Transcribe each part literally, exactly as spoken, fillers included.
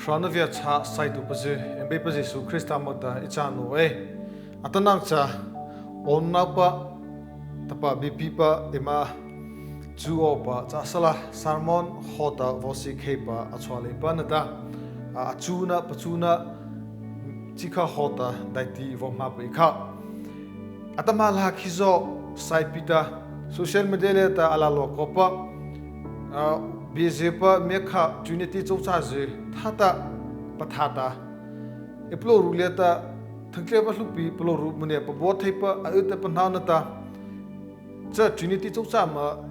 Hrona viachhah saituhpazy, Abeipa Zisu Krista moh ta ei cha naoh ei. Atanoh cha, awnanopa tahpa bipipa eima chu awpa châ sala, sermon hawhta vaw siekheipa a chhuah leipa nata, a, a chuna pachuna chikha hawhta daihti vaw hmâpa ei kha. Atahmâ la khizaw saipi ta, social media liata a lâ lua kawpa, a, biezypa miakha Trinity chôchâzy thata pathata, ei palôhru liata, thangthliepa hluhpi palôhru mania pabua theipa a y ta pahno nata, cha Trinity chôchâ ma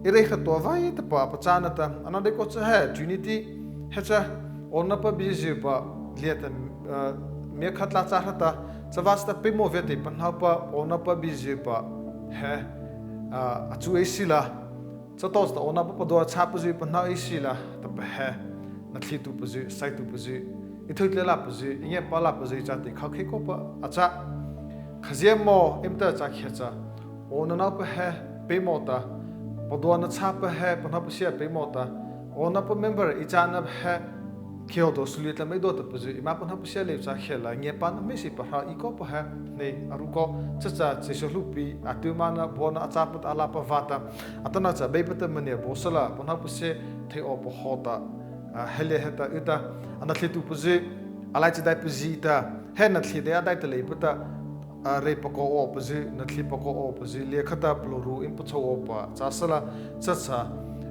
ei reih kha tua vei tahpa pachâ nata, ano deikua cha he Trinity he cha awnanopa biezypa liata, a, miakha tlâ châ hra ta, chavâta peimawh via tei pahnopa awnanopa biezypa he, a, a chu ei sila, chatawhcha awnanopa paduatuhpa châ pazy pahno ei sila tahpa he, nathlietuhpazy, saituhpazy, ei thei tlai lâ pazy, ei ngiapâ lâ pazy châ tei khokhei kawpa a châ. Khazia maw eima ta châ khiah cha, awnanopa he peimawh ta, paduatuhpa châpa he pahno pasia peimawh ta, awnanopa member ei châna he, khiaw do suliata mei do tahpazy eima pahno pasia lei châ khiah la, ngiapâna hmeiseihpa hra ei kawpa he hnei a ru kaw. Chacha chyhsa hluhpi a tymâna baona a châpa ta a lâpa vâta, atanoh cha Abeipa ta mania bao sala pahno pasia thei awpa hawhta, a, he liata heta y ta, a nathlietuhpazy, a laichadaipazy ta, he nathlie dei a daihti leipa ta, a, reih pakaw awpazy, nathlie pakaw awpazy liata khata palôhru eima pachâ awpa châ sala, chacha,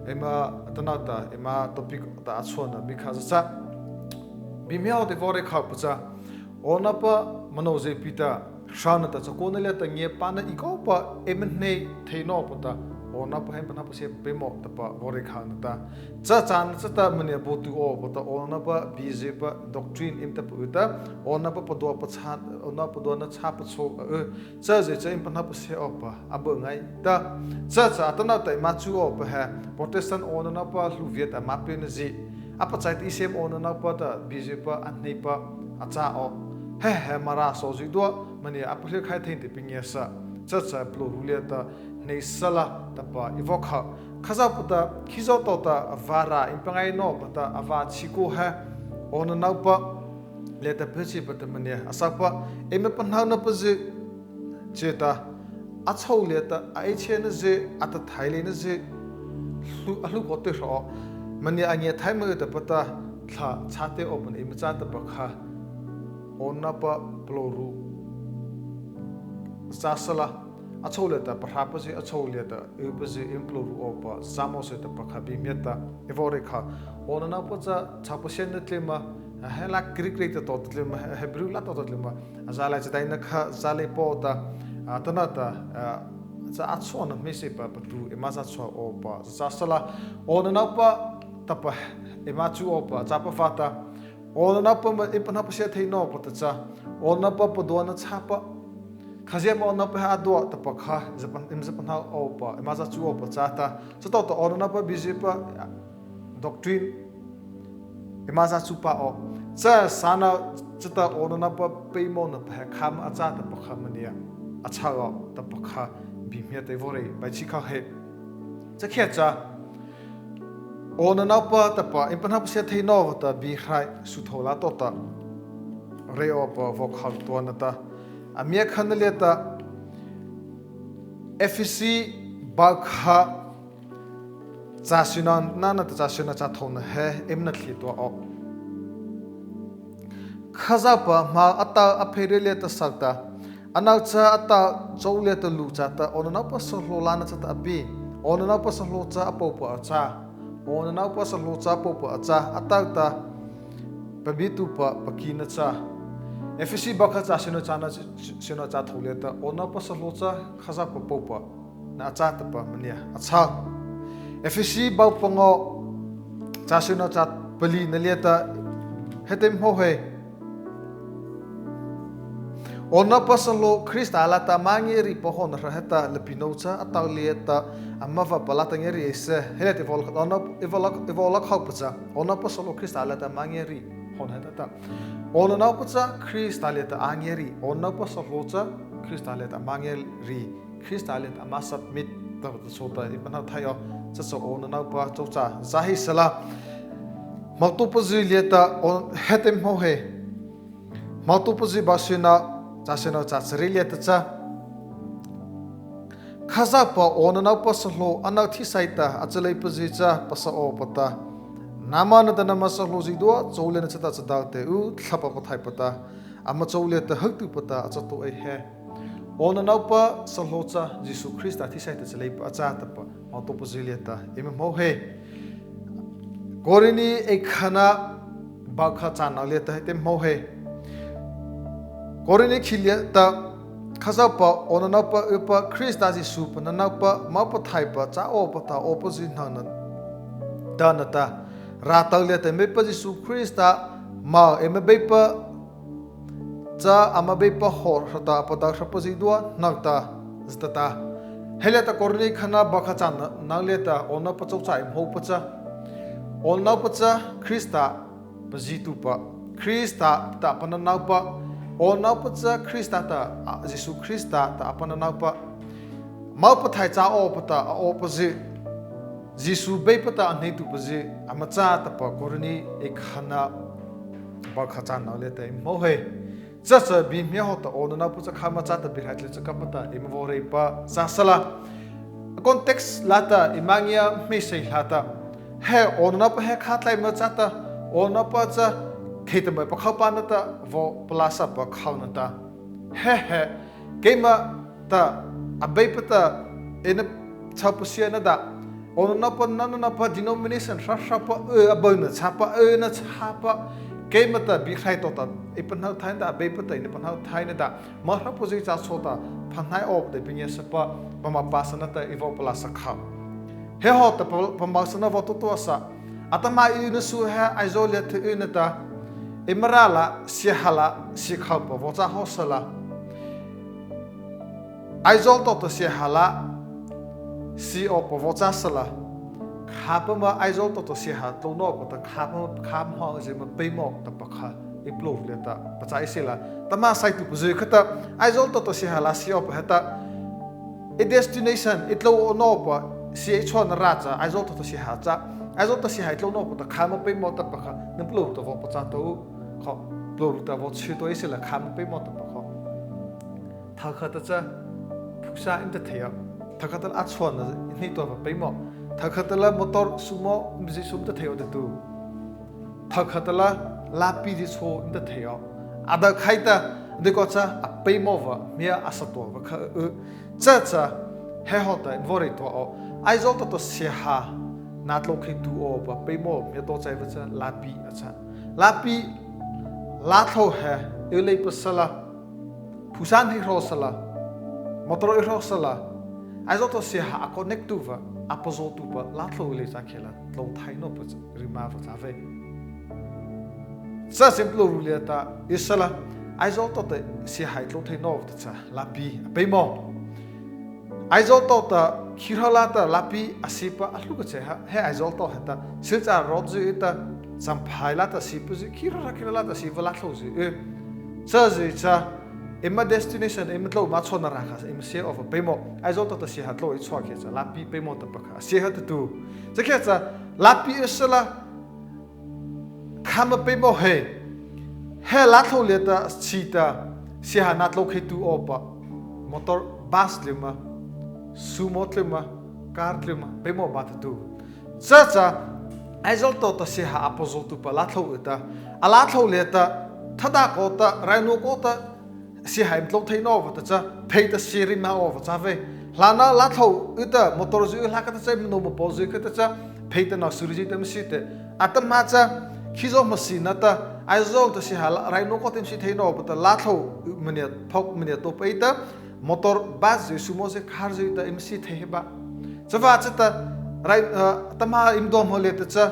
eima, atanoh ta eima topic ta a chhuahna bie kha za châ. Biehmiah hawhta ei vaw reih khohpa cha, awnanopa mano zy pi ta, hrona ta chakaona liata ngiapâna ei kawpa eima hnei thei nawpa ta, awnanopa he pahno pasia peimawh tahpa vaw reih khoh nata, cha châna chata mania baotuh awpa ta awnanopa biezypa doctrine eima tahpa y ta, awnanopa paduatuhpa châ, awnanopa paduatuhpa châ pachâ a y, chazy cha eima pahno pasia awpa a bao ngaita. Chacha atanoh ta eima chu awpa he, Protestant awnanopa hluh viahta ama pienazy, a pachai ta ECM awnanopa ta biezypa a hneipa a châ aw. He he Mara sawzy dua mania a pahlie khai thei ta ei ngiasa, chacha palôhru liata hnei sala tahpa ei vaw khoh. Khazohpa ta khizaw tawhta a vârâh eima pangai nawpa ta a vâ chi kaw he, awnanopa liata pachâpa ta mania a sapa, eima pahno nawpazy chi ta, a chô liata a ei chhienazy, a tathaileinazy, hlu, a hluh kaw tyh hra aw, mania a ngiahthai ma y tahpa ta, thlahchhâ teh awpa na eima châ tahpa kha, awnanopa palôhru châ sala, a chô liata pahrâpazy, a chô liata ypazy eima palôhru awpa châ mawh sy tahpa kha biehmiah ta ei vaw reih khoh. Awnanopa cha châpasiana tlyma, a, he lâ Greek rei ta tawhta tlyma, he Hebrew lâ tawhta tlyma, a, zâlai chadaina kha zâ leipa ta, a, atanoh ta, a, cha a chhuna hmeiseihpa patu eima za chhua awpa châ sala, awnanopa tahpa eima chu awpa châpa vâta, awnanopa ma eima pahno pasia thei nawpa ta cha, awnanopa paduatuhpa châpa, khazia ma awnanopa he a dua tahpa kha, za pa, eima za pahno awpa, eima za chu awpa châ ta, chatawhta awnanopa biezypa doctrine eima za chu pa aw. Cha sâna chata awnanopa peimawhna pa he khâ ma a châ tahpa kha mania a châ aw tahpa kha biehmiah ta ei vaw reih pai chi khoh he. Cha khiah cha, awnanopa tahpa eima pahno pasia thei nawpa ta Biehrai Suthaih lâ tawhta reih awpa vaw khoh tua nata, a miakhana liata, Ephesi bâkha, châ syno nata châ syno châ thôhna he eima nathlie tua aw. Khazohpa hmo a tao a phei ry liata sao ta, ano cha a tao chô liata luh châta, awnanopa sahlao lâna chata a pie. Awnanopa sahlao cha a pôhpa a châ. Awnanopa sahlao cha a pôhpa a châ, a tao ta pabietuhpa pakina châ. Ephesi bâkha châ syno châ na, syno châ thôh liata, awnanopa sahlao cha Khazohpa pôhpa na a châ tahpa mania a châ. Ephesi bâ pangaw, châ syno châ palihna liata, heta eima hmô he. Awnanopa sahlao Krista lâta ama ngia ri pahawhna hra heta lapinô cha a tao liata ama vahpa lâta ngia ri ei sy. He liata ei vaw la, awnanopa, ei vaw la, ei vaw la khohpa cha, awnanopa sahlao Krista lâta ama ngia ri hawhna heta ta, awnanopa cha Krista liata a ngia ri, awnanopa sahlao cha Krista liata ama ngia ri, Krista liata ama submit tahpa ta chôta ei pahno thei aw. Cha cha awnanopa chôchâ za hih sala, Hmotaopazy liata aw heta eima hmô he. Hmotaopazy bâ syno, châ syno châ sari liata cha, Khazohpa awnanopa sahlao ano thisaih ta a chaleipazy cha pasa awpa ta, nâma nata nama sahlao zydua chô liana chata chado teh u, Thlahpa Pathaihpa ta ama chô liata hawtipa ta a châ tua ei he. Awnanopa sahlao cha Zisu Krista thisaih ta chaleipa a châ tahpa Hmotaopazy liata eima hmô he. Korinthi eima kha na, bâ kha châ no liata heta eima hmô he. Korinthi khi liata, Khazohpa awnanopa ypa Krista Zisu pananopa, Mopathaihpa châ awpa ta awpazy hnohta nata, râh tao liata eima Beipa Zisu Krista, mo eima Beipa cha ama Beipa hawhta a padao hrapazy zydua hnohta, zy tah ta. He liata Korinthi kha na, bâ kha châ no liata awnanopa chô cha eima hmôpa cha, awnanopa cha Krista pazutuhpa, Krista ta pananopa, awnanopa cha Krista ta, a, Zisu Krista ta a pananopa, Mopathaih châ awpa ta a awpazy, Zisu Beipa ta a hneituhpazy ama châ tahpa Korinthi eima kha na, bâ kha châ no liata eima hmô he. Cha cha biehmiah hawhta awnanopa cha khâ ma châ ta Biehrai Thisaih chakapa ta eima vaw reipa châ sala, context liata eima ngia hmeiseih liata, he awnanopa he khâ tlai ma châ ta, awnanopa cha kheihta ma pakhypa nata vaw palâsa pakhy nata, he he, keima ta, Abeipa ta eina châ pasia nata, awnanopa nata nata pa denomination hra hrapa, e, a baona châpa, e, na châpa, keima ta Biehrai tawhta ei pahno thai nata, Abeipa ta eina pahno thai nata, ma hrapazy châ chôta pahno awpa ta biehmiah sapa, pamawh pasa nata ei vaw palâsa kha. He hawhta pa, pamawh sâ na vaw tao tuah sa, atahmâ eina su he Aizawl liata eina ta, eima râh la, siaha la, sie khohpa vaw châ haw sala, Aizawl tawhta siaha la, sie awpa vaw châ sala, khâpa ma Aizawl tawhta siaha tlô nawpa ta khâpa, khâpa ma zy ma peimawh tahpa kha, ei palôhru liata pachâ ei sila, tahmâ saituhpazy khata, Aizawl tawhta siaha la sie awpa heta, ei destination, ei tlô aw nawpa, sie ei chhuahna râh cha Aizawl tawhta siaha cha, Aizawl tawhta siaha ei tlô nawpa ta khâ ma peimawh tahpa kha nama palôhru ta vaw pachâ tao, kha, palôhru ta vaw chi tao ei sila, khâ ma peimawh tahpa kha. Thokha ta cha, phusa eina ta thei aw. Thokha ta la a chhuahna hnei tua vaw peimawh. Thokha ta la motor, sumo, zy su eina ta thei aw ta tu. Thokha ta la, lâpi zy chhao eina ta thei aw. A do khai ta, deikua cha a peimawh va, hmia a sa tua va kha, e, e. Cha cha, he hawhta eina vaw rei tua aw. Aizawl tawhta siaha, na tlôkhei tuh awpa peimawh hmia tao chaipa cha lâpi a châ. Lâpi, lâthlôh he, ei leipa sala, phusa hnei hra sala, motor ei hra sala, Aizawl tawhta siaha a connect tuh va, a pazaw tuh pa, lâthlôh ei lei châ khiahta la, tlô thai nawpa cha, rima va châ vei. Cha simplo ru liata, ei sala, Aizawl tawhta siaha ei tlô thei nawpa ta cha, lâpi, a peimawh. Aizawl tawhta, khi hra la ta, lâpi, a sie pa, a hluh ka che ha, he Aizawl tawhta heta, Silchar road zy ta, Champhai la ta sie pa zy, khi hra hra khi hra la ta sie va lâthlôh zy, e. Cha zy cha, eima destination, eima tlô ma chhuahna râh kha, eima sie awpa peimawh, Aizawl tawhta siaha tlô ei chhuah khiah cha, lâpi peimawh tahpa kha, sie ha ta tu. Cha khiah cha, lâpi ei sala, khâ ma peimawh he, he lâthlôh liata sie ta, siaha na tlôkhei tuh awpa, motor bus tlyma, sumo tlyma, car tlyma, peimawh ma ta tu. Cha cha, Aizawl tawhta siaha a pazaw tuh pa lâthlôh ei ta, a lâthlôh liata, thata kaw ta, raihria kaw ta, siaha eima tlô thei nawpa ta cha, phei ta sie rima awpa châ vei. Hlâna lâthlôh ei ta, motor zy hlâ kha ta cha, eima nô ma paw zy kha ta cha, phei ta na suri zy ta eima sie teh. Atahmâ cha, khizaw ma sie na ta, Aizawl ta siaha la, raihria kaw ta eima sie thei nawpa ta, lâthlôh maniah, phawk maniah tao pa ei ta, motor bus zy, sumo zy, car zy ta eima sie thei he ba. Chavâta cha ta, rai, eh, atahmâ eima do ma liata cha,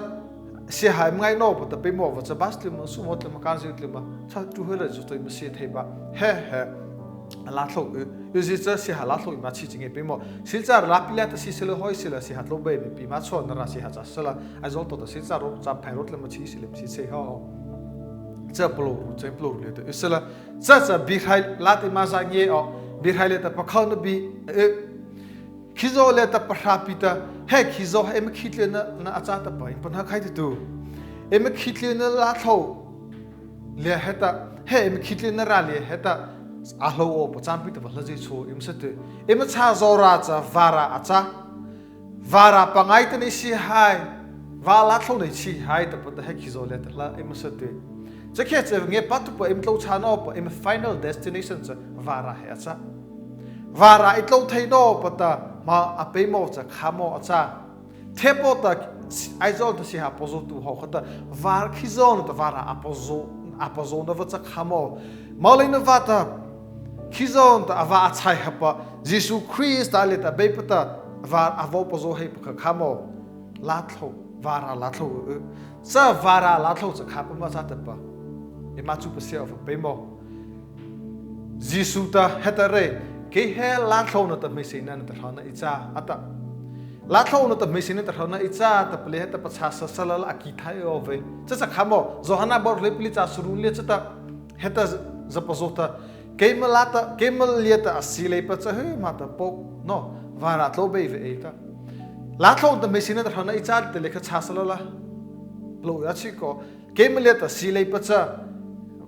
siaha eima ngai nawpa ta peimawh va cha bus tlyma, sumo tlyma, car zy tlyma, cha tu he la zu ta eima sie thei ba. He he. Lâthlôh ei, ei zy cha siaha lâthlôh eima sie chi nge peimawh. Silchar lâpi liata sie sala hâ ei sala, siaha tlô bei ni pi ma chhuahna râh siaha châ sala, Aizawl tawhta Silchar road, Champhai road tlyma sie sala, sie chei ha. Cha palôh ru, cha palôh ru liata, ei sala, cha cha Biehrai liata eima za nge aw, Biehrai liata pakha na bi, e, khizaw liata pahrapi ta, he khizaw he eima khih tlyna, na a châ tahpa, eima pahno khai ta tu. Eima khitleina lâthlôh liata heta, he eima khitleina râh liata heta, a hlao awpa châ pi tahpa hlazy chhao eima sa tyh. Eima chhâzaw râh cha vârâh a châ. Vârâh pangai ta na ei sie hai, vârâh lâthlôh na ei sie hai tahpa ta he khizaw liata hla eima sa tyh. Chakhei cha ngiapâtuhpa eima tlô chhâ nawpa, eima final destination cha vârâh he a châ. Vârâh ei tlô thei nawpa ta ma a peimawh cha khâ mawh a châ. Thiehpa ta, Aizawl ta sieha pazao tu haw khata, vârâh khizaw nata vârâh a pazao, a pazao na vâta cha khâ mawh. Moleina vâta, khizaw nata a vârâh a chai hapa, Zisu Krista liata Beipa ta vârâh a vaw pazao heihpa kha khâ mawh. Lâthlôh, vârâh lâthlôh, cha vârâh lâthlôh cha khâpa ma châ tahpa, eima chu pasia awpa peimawh. Zisu ta heta rei, kei he lâthlôh nata hmeiseihna nata hrona ei châ, a tah. Lâthlôh nata hmeiseihna nata hrona ei châ tahpa liata heta pachâsa sala la a ki thai awpa vei. Cha cha khâ mawh, Zawhana bâ hleipalih châ charu liata cha ta, heta za pazao ta, keima liata, keima liata a sie leipa cha hmah ta pôh, no, vârâh tlô bei vei ei ta. Lâthlôh nata hmeiseihna nata hrona ei châ ta liata kha châsa la la, palôh a chi kaw, keima liata sie leipa cha,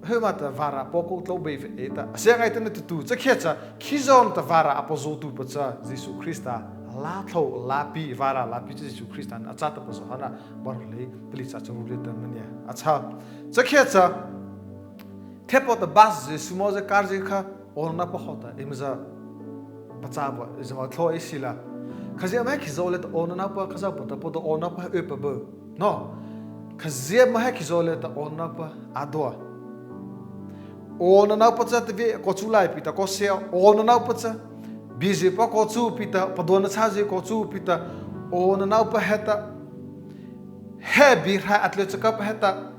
hmah ta vârâh pôh kaw tlô bei vei ei ta. A sia ngaita na tutu, chakhei cha, khizaw nata vârâh a pazao tupa cha, Zisu Krista, lâthlôh lâpi, vârâh lâpi cha Zisu Krista na a châ tahpa Zawhana bâ hleipalih châ charu liata maniah a châ. Chakhei cha, thiehpa ta bus zy, sumo zy, car zy kha, awnanopa hawhta eima za pachâpa, eima za ma thlô ei sila. Khazia ma he khizaw liata awnanopa, Khazohpa ta pado awnanopa he ypa bâ. No. Khazia ma he khizaw liata awnanopa a dua. Awnanopa cha ta via kaw chu lai pi ta kaw sia, awnanopa cha. Biezy pa kaw chu pi ta, paduana châzy kaw chu pi ta, awnanopa heta. He biehrai a tlai chakapa heta,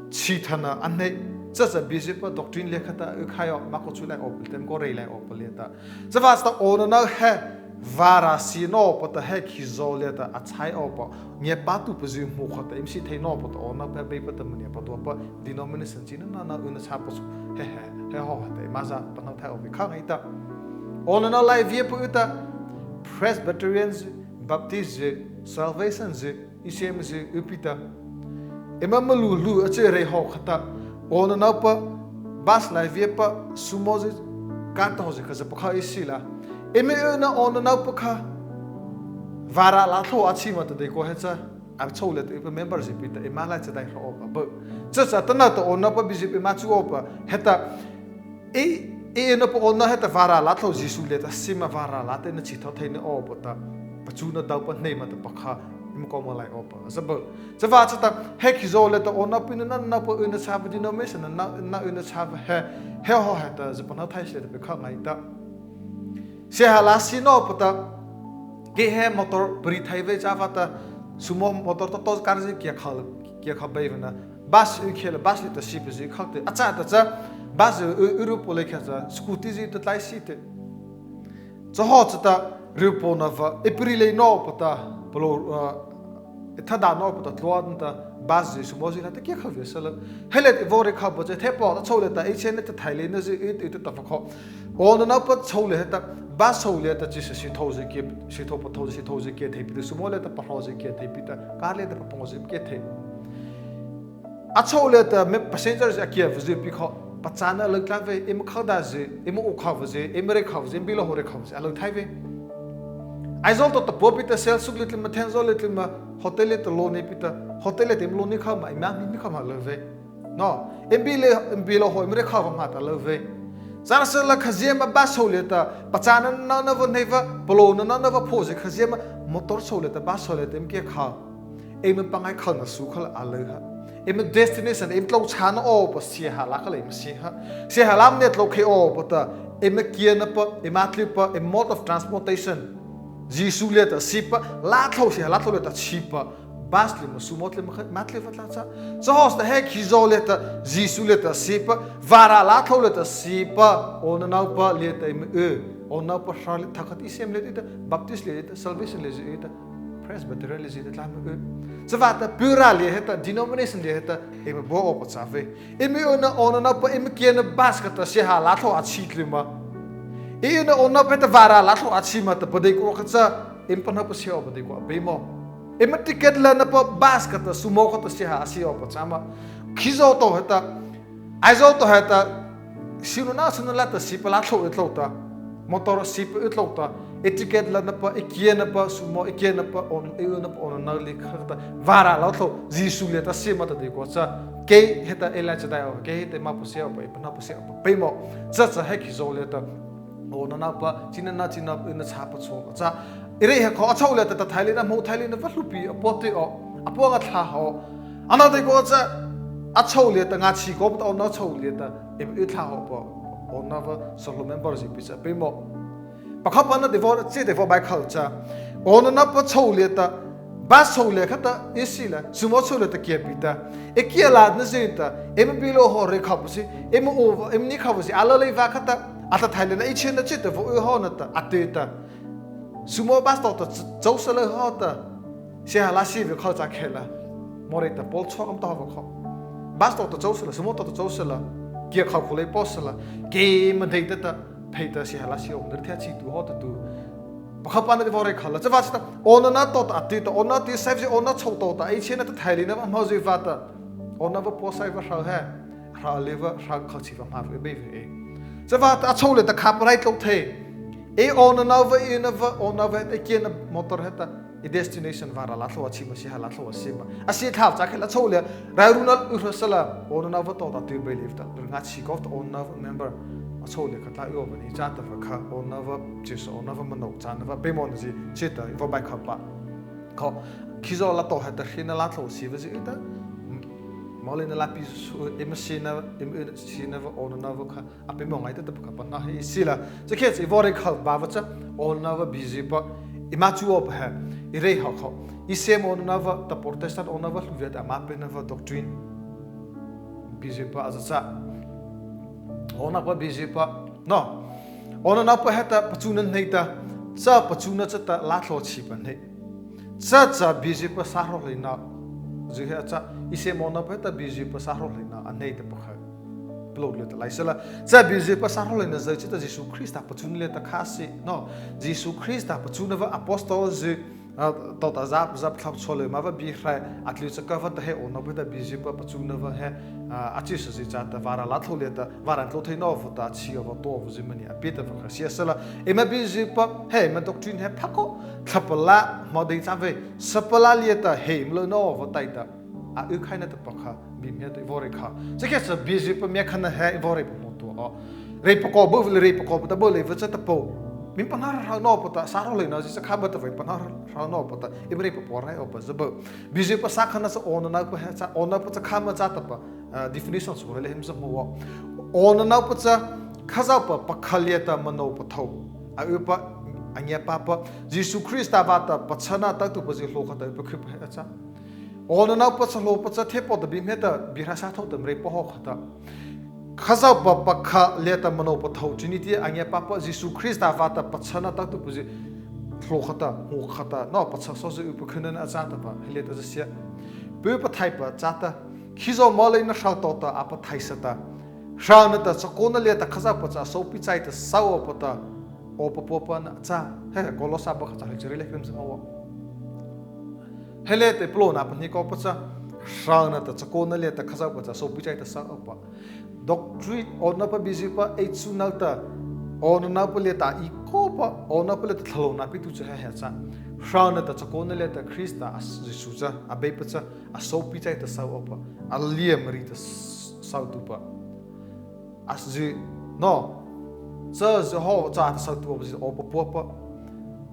chhihthana a hnei. Cha cha biezy pa doctrine liata khata, y khai aw, ma kaw chu lai awpa, tem kaw rei lai awpa liata. Chavâta awnano he, vârâh sie nawpa ta he khizaw liata a chai awpa, ngiapâtuhpazy hmô khata, eima sie thei nawpa ta awnanopa he Beipa ta maniah paduapa, denomination chi nano nano yna châpa chu, he he, he haw heta, eima za pahno thai awpa kha ngaita. Awnano lai viapa y ta, Presbyterian zy, Baptist zy, Salvation zy, E C M zy y pi ta. Eima maluh luh a châ rei haw khata, awnanopa, bus lai viapa, sumo zy, car ta haw zy kha za pakha ei sila. Eima yna awnanopa kha, vârâh lâthlôh a chhi ma ta deikua he cha, a chô liata ypa member zy pi ta, eima lai cha dai hra awpa bâ. Cha cha ta nata awnanopa biezy pi ma chu awpa, heta, ei, ei yna pa awnano heta vârâh lâthlôh Zisu liata sie ma vârâh lâ ta na chhi thao thei na awpa ta, pachuna dawpa hnei ma ta pakha, eima kaw ma lai awpa, za bâ. Chavâta cha ta, he khizaw liata awnanopa yna, nanopa yna châpa, denomination nano nano yna châpa he, he haw heta, za pahno thai sila ta pi kha ngaita. Sieha lâ sie nawpa ta, kei he motor pari thai vei châ vâta, sumo motor ta to car zy kia kha, kia kha bei vei na, bus y khei la, bus liata siepazy kha te, a châ ta cha, bus y, y, y riu paw lei khei cha, scooty zy ta tlai sie te. Cha haw cha ta, riu paw na va, ei pari lei nawpa ta, palôh, ah, ei thada nawpa ta, tlua ta, bus zy, sumo zy la ta kia kha vei sala. He liata ei vaw rei khâpa cha, thiehpa ta chô liata, ei chhâna ta thai leina zy, ei, ei ta ta va kho. Awnanopa chô liata heta, bus chô liata chi sa sie thao zy kia, sie thao pathao zy, sie thao zy kia thei pi ta, sumo liata pahrawh zy kia thei pi ta, car liata papangawh zy kia thei. A chô liata me passenger zy a kiapa zy pi kho, pachâna a lâ tlai vei, eima khâ da zy, eima y khâpa zy, eima rei khâpa zy, eima bilao hawh rei khâpa zy, a lâ thai vei. Aizawl to ta pua pi ta, Selsuk liata ma, Thenzawl liata ma, hotel liata lô nei pi ta, hotel liata eima lô nei khâ ma, eima mi mi khâ ma lâ vei. No, eima bi lei, eima bilao hawh, eima rei khâpa ma ta lâ vei. Châhrasala khazia ma bus chô liata, pachâna nano nano va hnei va, palôh nano nano va phaoh zy khazia ma, motor chô liata, bus chô liata, eima kia kha. Eima pangai khâ na su kha la a lâ ha. Eima destination, eima tlô chhâna awpa sieha lâ kha la eima sie ha. Sieha lâ ma na tlô khei awpa ta, eima kiana pa, eima tlypa, eima mode of transportation. Zisu liata siepa, lâthlôh sieha lâthlôh liata chhipa, bus tlyma, sumo tlyma kha, eima tlypa tla cha. Cha haw cha ta he khizaw liata, Zisu liata siepa, vârâh lâthlôh liata siepa, awnanopa liata eima y, awnanopa hra liata thakhat E C M liata y ta, Baptist liata y ta, Salvation liata y ta, Presbyterian liata y ta tla ma y. Chavâta pura liata heta, denomination liata heta, eima bao awpa châ vei. Eima yna awnanopa, eima kiana bus khata sieha lâthlôh a chhi tlyma. Ei yna awnanopa heta vârâh lâthlôh a chhi ma ta padeikua kha cha, eima pahno pasia awpa deikua peimawh. Eima ticket lanapa bus khata, sumo khata sie ha a sie awpa châ ma. Khizaw to heta, Aizawl to heta, sino na sino la ta sie pa la tho ei tlo ta. Motor sie pa ei tlo ta. E ticket lanapa, e kianapa, sumo, e kianapa, on, e unapa, on na li khata. Vârâh la tlo, Zisu liata sie ma ta deikua châ. Kei heta ei la châ dei aw, kei heta ma pu sie awpa, e pa na pu sie awpa. Peimawh, châ châ he khizaw liata. Awnanopa, chinana china, ina chhâpa chhao a châ. Ei reih ha kha a chhao liata ta thaileina, hmô thaileina, va hluhpi, a pua tei aw, a pua ngâ thlâh haw. Ano deikua châ, a chhao liata, ngâchhih kawpa ta awna chhao liata, ei, ei thlâh haw pa, awnanopa, sawhlu member zy pi châ, peimawh. Pakha pana deikua, chi deikua bai khao châ. Awnanopa chhao liata, bus chhao lia khata, ei sie la, sumo chhao liata kiapi ta. Ei kia la na zy ta, eima bi lo haw rei khao pu si, eima o, eima ni khao pu si, a la lei va khata, a ta thaileina, ei china chi ta, vo ei haw na ta, a tei ta. Sumo bus to ta, ch-, chô sala haw ta. Sie ha la sie vei khao châ khei la. Mawrei ta, Paul chhao kam ta haw va khao. Bus to ta chô sala, sumo to ta chô sala. Kia khao khao lei paw sala. Keima dei ta ta, phei ta sie ha la sie awna thei chi tu haw ta tu. Pakha pana deikua rei khao la. Châ va châ ta, awna na to ta, a tei ta, awna tei sai zy awna chhao to ta, ei china ta thaileina va hmô zy va ta. Awnanopa pua sai va hrao he. Hrao lei va, hrao khao chi va hmô va bei vei. Châ va ta a chhao liata khâpa rai tlo thei. Ei awnanopa, ei napa, awnanopa, ei kiana motor heta, ei destination vârâh la tlo a chi ma, sie ha la tlo a sie ma. A sie thlâh châ khei la chhao lia, rai ru na u hra sala, awnanopa to ta tei bei lei ta, ngâchhih kawpa ta awnanopa member, a chhao lia khata u awpa ni châ ta va kha, awnanopa, chi sa awnanopa mano châ na va, peimawh na zy, chi ta, va bai khao pa. Kha, khizaw la to heta, hri na la tlo sie va zy ta, mawleina la pi su, eima sie na, eima sie na va, awnanopa kha, a peimawh ngaita ta pakha pana he ei sie la. Châ khei châ ei vaw rei khao ba va châ, awnanopa busy pa, eima chu awpa he, ei reih ha kha. ECM awnanopa, ta Protestant awnanopa, hluhpi ta ama peimawhna va doctrine. Busy pa a za châ. Awnanopa busy pa, no. Awnanopa heta pachuna hnei ta, châ pachuna chata la tlo chi pa hnei. Châ châ busy pa sahroh leina, zy he a châ, ECM awnanopa heta busy pa sahroh leina, a hnei ta pakha. Palôh liata lai sala. Châ busy pa sahroh leina zy chi ta Zisu Krista pachuna liata khâ si, no. Zisu Krista pachuna va apostle zy, a, to ta za, za thla chô lei ma va bi hrai, a tliu chaka va ta he awnanopa ta busy pa pachuna va he, a, a chi sa zy châ ta vârâh la tlo liata, vârâh tlo thei no va ta chi va to va zy mani a pi ta va kha sie sala. Eima busy pa, he, eima doctrine he pha ko, thla pa la, ma dei châ vei, sa pa la liata, he, eima lo no va tai ta. A u khai na ta pakha, bi mia ta ei vaw rei khao. Châ khei châ busy pa mia khana he ei vaw rei pa mo tu aw. Rei pa ko bo, rei pa ko pa ta bo lei va châ ta po. Min pa na hrao no pa ta, sahroh leina zy châ khâ ba ta vei pa na hrao no pa ta, ei rei pa po rai awpa za bo. Busy pa sa khana châ awnanopa he châ, awnanopa châ khâ ma châ ta pa, ah, definition su he lei him za mo aw. Awnanopa châ, Khazohpa pakha liata mano pathôh. A u pa, a ngiapâ pa, Zisu Krista vâta pachhana tao tu pa zy hlaw khata u pa khih pa he a châ. Awnanopa châ hlaw pa châ thei pa ta bi mia ta, bi hra sa thôh ta mrei pa haw khata. Khazohpa pakha liata mano pathôh, Trinity a ngiapâ pa Zisu Krista vâta pachhana tao tu pa zy hlaw khata, hlaw khata, no pachha so zy u pa khih na a châ ta pa, he liata za sie. Pu Pathaihpa châ ta, khizaw mawleina hrao to ta, a Pathaih sa ta. Hrona ta chakaona liata Khazohpa cha a sôhpi chai ta sao awpa ta, awpa pua pa na châ, he, Kolosa pakha châ hleicharie lei krim sa ma aw. He liata palôh na pa ni ko pa châ, hrona ta chakaona liata Khazohpa cha a sôhpi chai ta sao awpa. Doctrine, awnanopa busy pa, ei chu nao ta, awnanopa liata ei ko pa, awnanopa liata thlalôhna pi tu châ he he châ. Hrona ta chakaona liata Krista a Zisu cha, Abeipa cha, a sôhpi chai ta sao awpa, a lia Mari ta s-, sao tu pa. A zi, no. Châ zi haw cha ta sao tu awpa zi awpa pua pa.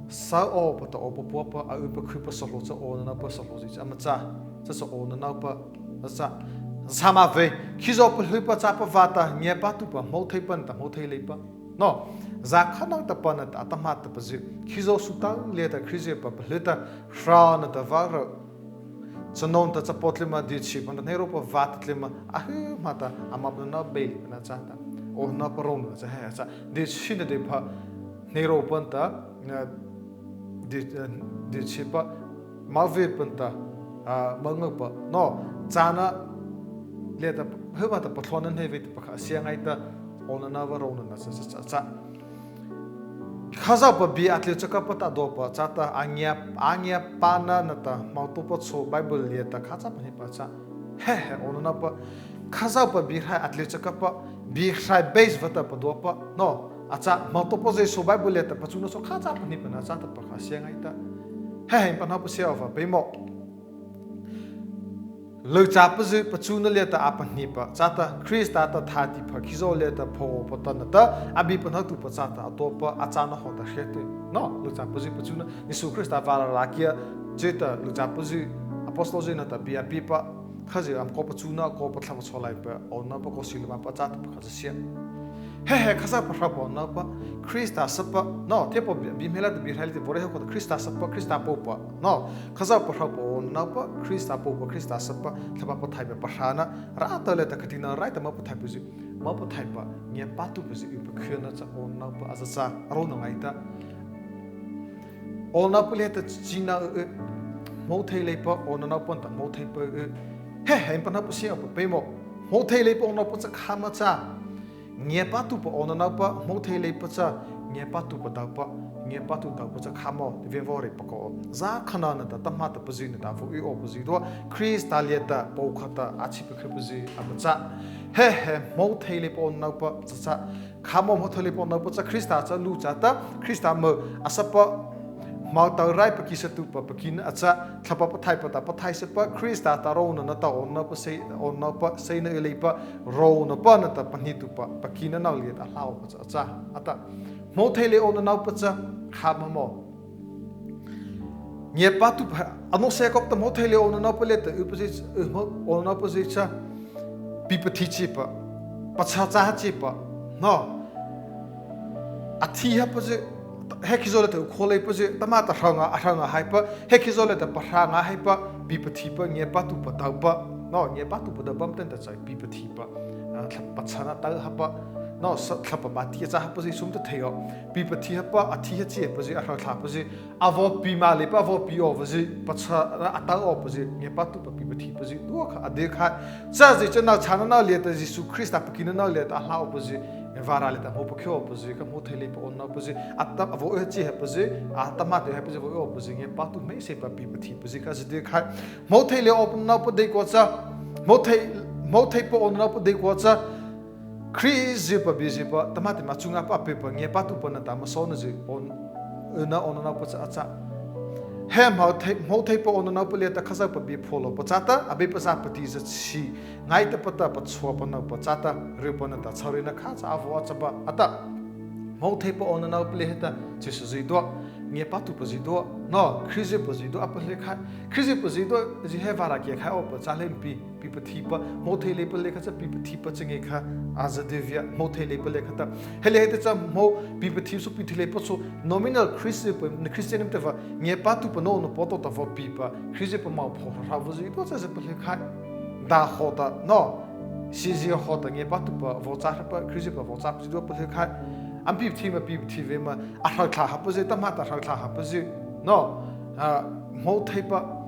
Sao awpa ta awpa pua pa, a u pa khih pa sahlaw cha awnanopa sahlaw zi cha ama châ. Châ cha awnanopa, châ. Châ ma vei, khizaw palih pa châ pa vâta, ngiapâ tu pa, hmô thei pa na ta hmô thei lei pa. No, za kha nao ta pa na ta, a ta hmâ ta pa zi. Khizaw su ta liata Krizyhpa palih ta, hrona ta vârâh. Chanô ta chapaw tlyma, dichhihpa ta hnei ropa vâta tlyma, a hmâ ta, ama pa na bei lei pa na châ ta. Awnanopa rônahna cha he châ. Dichhihna dei pha, hnei ropa ta, na, di, eh, dichhihpa, mavei pa ta, ah, mangapa, no, châna, liata, hmâ ta pathlona hnei vei ta pakha, sia ngaita, awnanopa rônahna cha, cha, cha, cha. Khazohpa bie a tlyh chakapa ta a duahpa chata, a ngiapâna nata hmotaopa chô Bible liata kha cha pahniepa cha. He he awnanopa, Khazohpa biehrai a tlyh chakapa, biehrai base vâta paduapa no, a châ hmotaopa zy chô Bible liata pachuna chô kha cha pahniepa na chata pakha sia ngaita. He he pahno pasia awpa peimawh. Lyuhchâpazy pachuna liata a pahniepa chata, Krista ta thâtihpha khizaw liata phaopa ta nata a bie pahnotuhpa chata a tuapa a châna hawhta hria tyh no. Lyuhchâpazy pachuna, Zisu Krista vârâh râh kiah zy ta lyuhchâpazy, apostlezy nata bie a piepa, khazy ama kaw pachuna, kaw pathla pachô leipa, awnanopa kaw si lymâpa chata pakha sia. He he Khazohpa hrohpa awnanopa, Krista sapa no, thiehpa bie hmeiseih ta biehrai liata vaw reih haw kaw ta Krista sapa, Krista pôhpa no, Khazohpa hrohpa awnanopa, Krista pôhpa, Krista sapa, Thlahpa Pathaihpa pahrâna, râh tawhta liata khatinah rai ta mopathaihpazy, mopathaihpa ngiapâtuhpazy y pakhyna cha awnanopa a za châ, a rônah ngaita. Awnanopa liata china y, hmô thei leipa awnanopa nata hmô theipa y. He he pahno pasia awpa peimawh. Hmô thei leipa awnanopa cha khâ ma châ, ngiapâtuhpa awnanopa hmô thei leipa cha, ngiapâtuhpa daopa, ngiapâtuhpa daopa cha khâ ma, ti vei vaw reih pakaw. Zâ khana nata tahmâ tahpazy nata vaw y awpazy dua, Krista liata pôhkha ta a chhi pakhypazy ama châ. He he hmô thei leipa awnanopa cha châ, khâ ma hmô thei leipa awnanopa cha Krista cha lu chata, Krista ma a sapa, hmo tawhta rai pakisaotuhpa pakina a châ, Thlahpa Pathaihpa ta pathaisapa, Krista ta rônahna ta awnanopa sei, awnanopa seina y leipa, rônahpa nata pahnietuhpa pakina no liata a hlao awpa cha a châ. Ata, hmô thei lei awnanopa cha khâ ma maw. Ngiapâtuhpa, anosasyh kaw ta hmô thei lei awnanopa liata ypazy, awnanopazy cha, pipathi chiehpa, pachha châ chiehpa no, a thi hapazy, he khizaw liata y khao leipazy, tahmâ ta hrona, a hrona haipa, he khizaw liata pahrâ nga haipa, pipathipa, ngiapâtuhpa daopa no, ngiapâtuhpa daopa ama tah ta cha pipathipa, a, thla-, pachhana tao hapa no, sa-, Thlahpa bâti a châ hapazy sum ta thei aw, pipathi hapa, a thi ha chiehpazy, a hro thlâhpazy, a vaw pi ma leipa, a vaw pi awpazy, pachhana a tao awpazy, ngiapâtuhpa pipathipazy dua kha a di khai. Chazy cha no chhâna no liata, Zisu Krista pakina no liata a hlao awpazy, vârâh liata hmô pakhy awpazy kha hmô thei leipa awnanopazy, a ta, a vaw y ha chiehpazy, a tahmâ ta y haipazy vaw y awpazy, ngiapâtuhpa hmeiseihpa pipathipazy kha zy di khai. Hmô thei lei awnanopa deikua cha, hmô thei, hmô theipa awnanopa deikua cha, Krizyhpa biezyhpa tahmâ ta ama chunga pa a pyhpa ngiapâtuhpa nata ama sawnazy awn, yna awnanopa cha a châ. He hmô thei, hmô theipa awnanopa liata Khazohpa bie phuah lôhpa chata, Abeipa zâ pati za chi, ngaitapa ta pachhuahpa nôpa chata, ryhpa nata chhâ ryhna kha cha a vaw a châ ba. Ata, hmô theipa awnanopa liata chyhsa zydua, ngiapâtuhpa zydua no, Krizyhpa zydua a palykhai. Krizyhpa zydua zy he vârâh kiah khai awpa châ leipa pi, pipathipa, hmô thei leipa liata kha cha pipathipa cha ngia kha, a za di via hmô thei leipa liata kha ta. He liata cha hmô, pipathipa chô, pi thei leipa chô, nominal Krizyhpa, Christian eima tahpa, ngiapâtuhpa nô nôpo to ta vaw pihpa, Krizyhpa ma phaoh hra hra awpazy dua cha zy palykhai. Dâh hawhta no, sizy hawhta ngiapâtuhpa vaw châ hapa, Krizyhpa vaw châ awpazy dua palykhai. Ama pipathi ma, pipathi vei ma, a hro thlâh hapazy, tahmâ ta hro thlâh hapazy no, a, hmô theipa,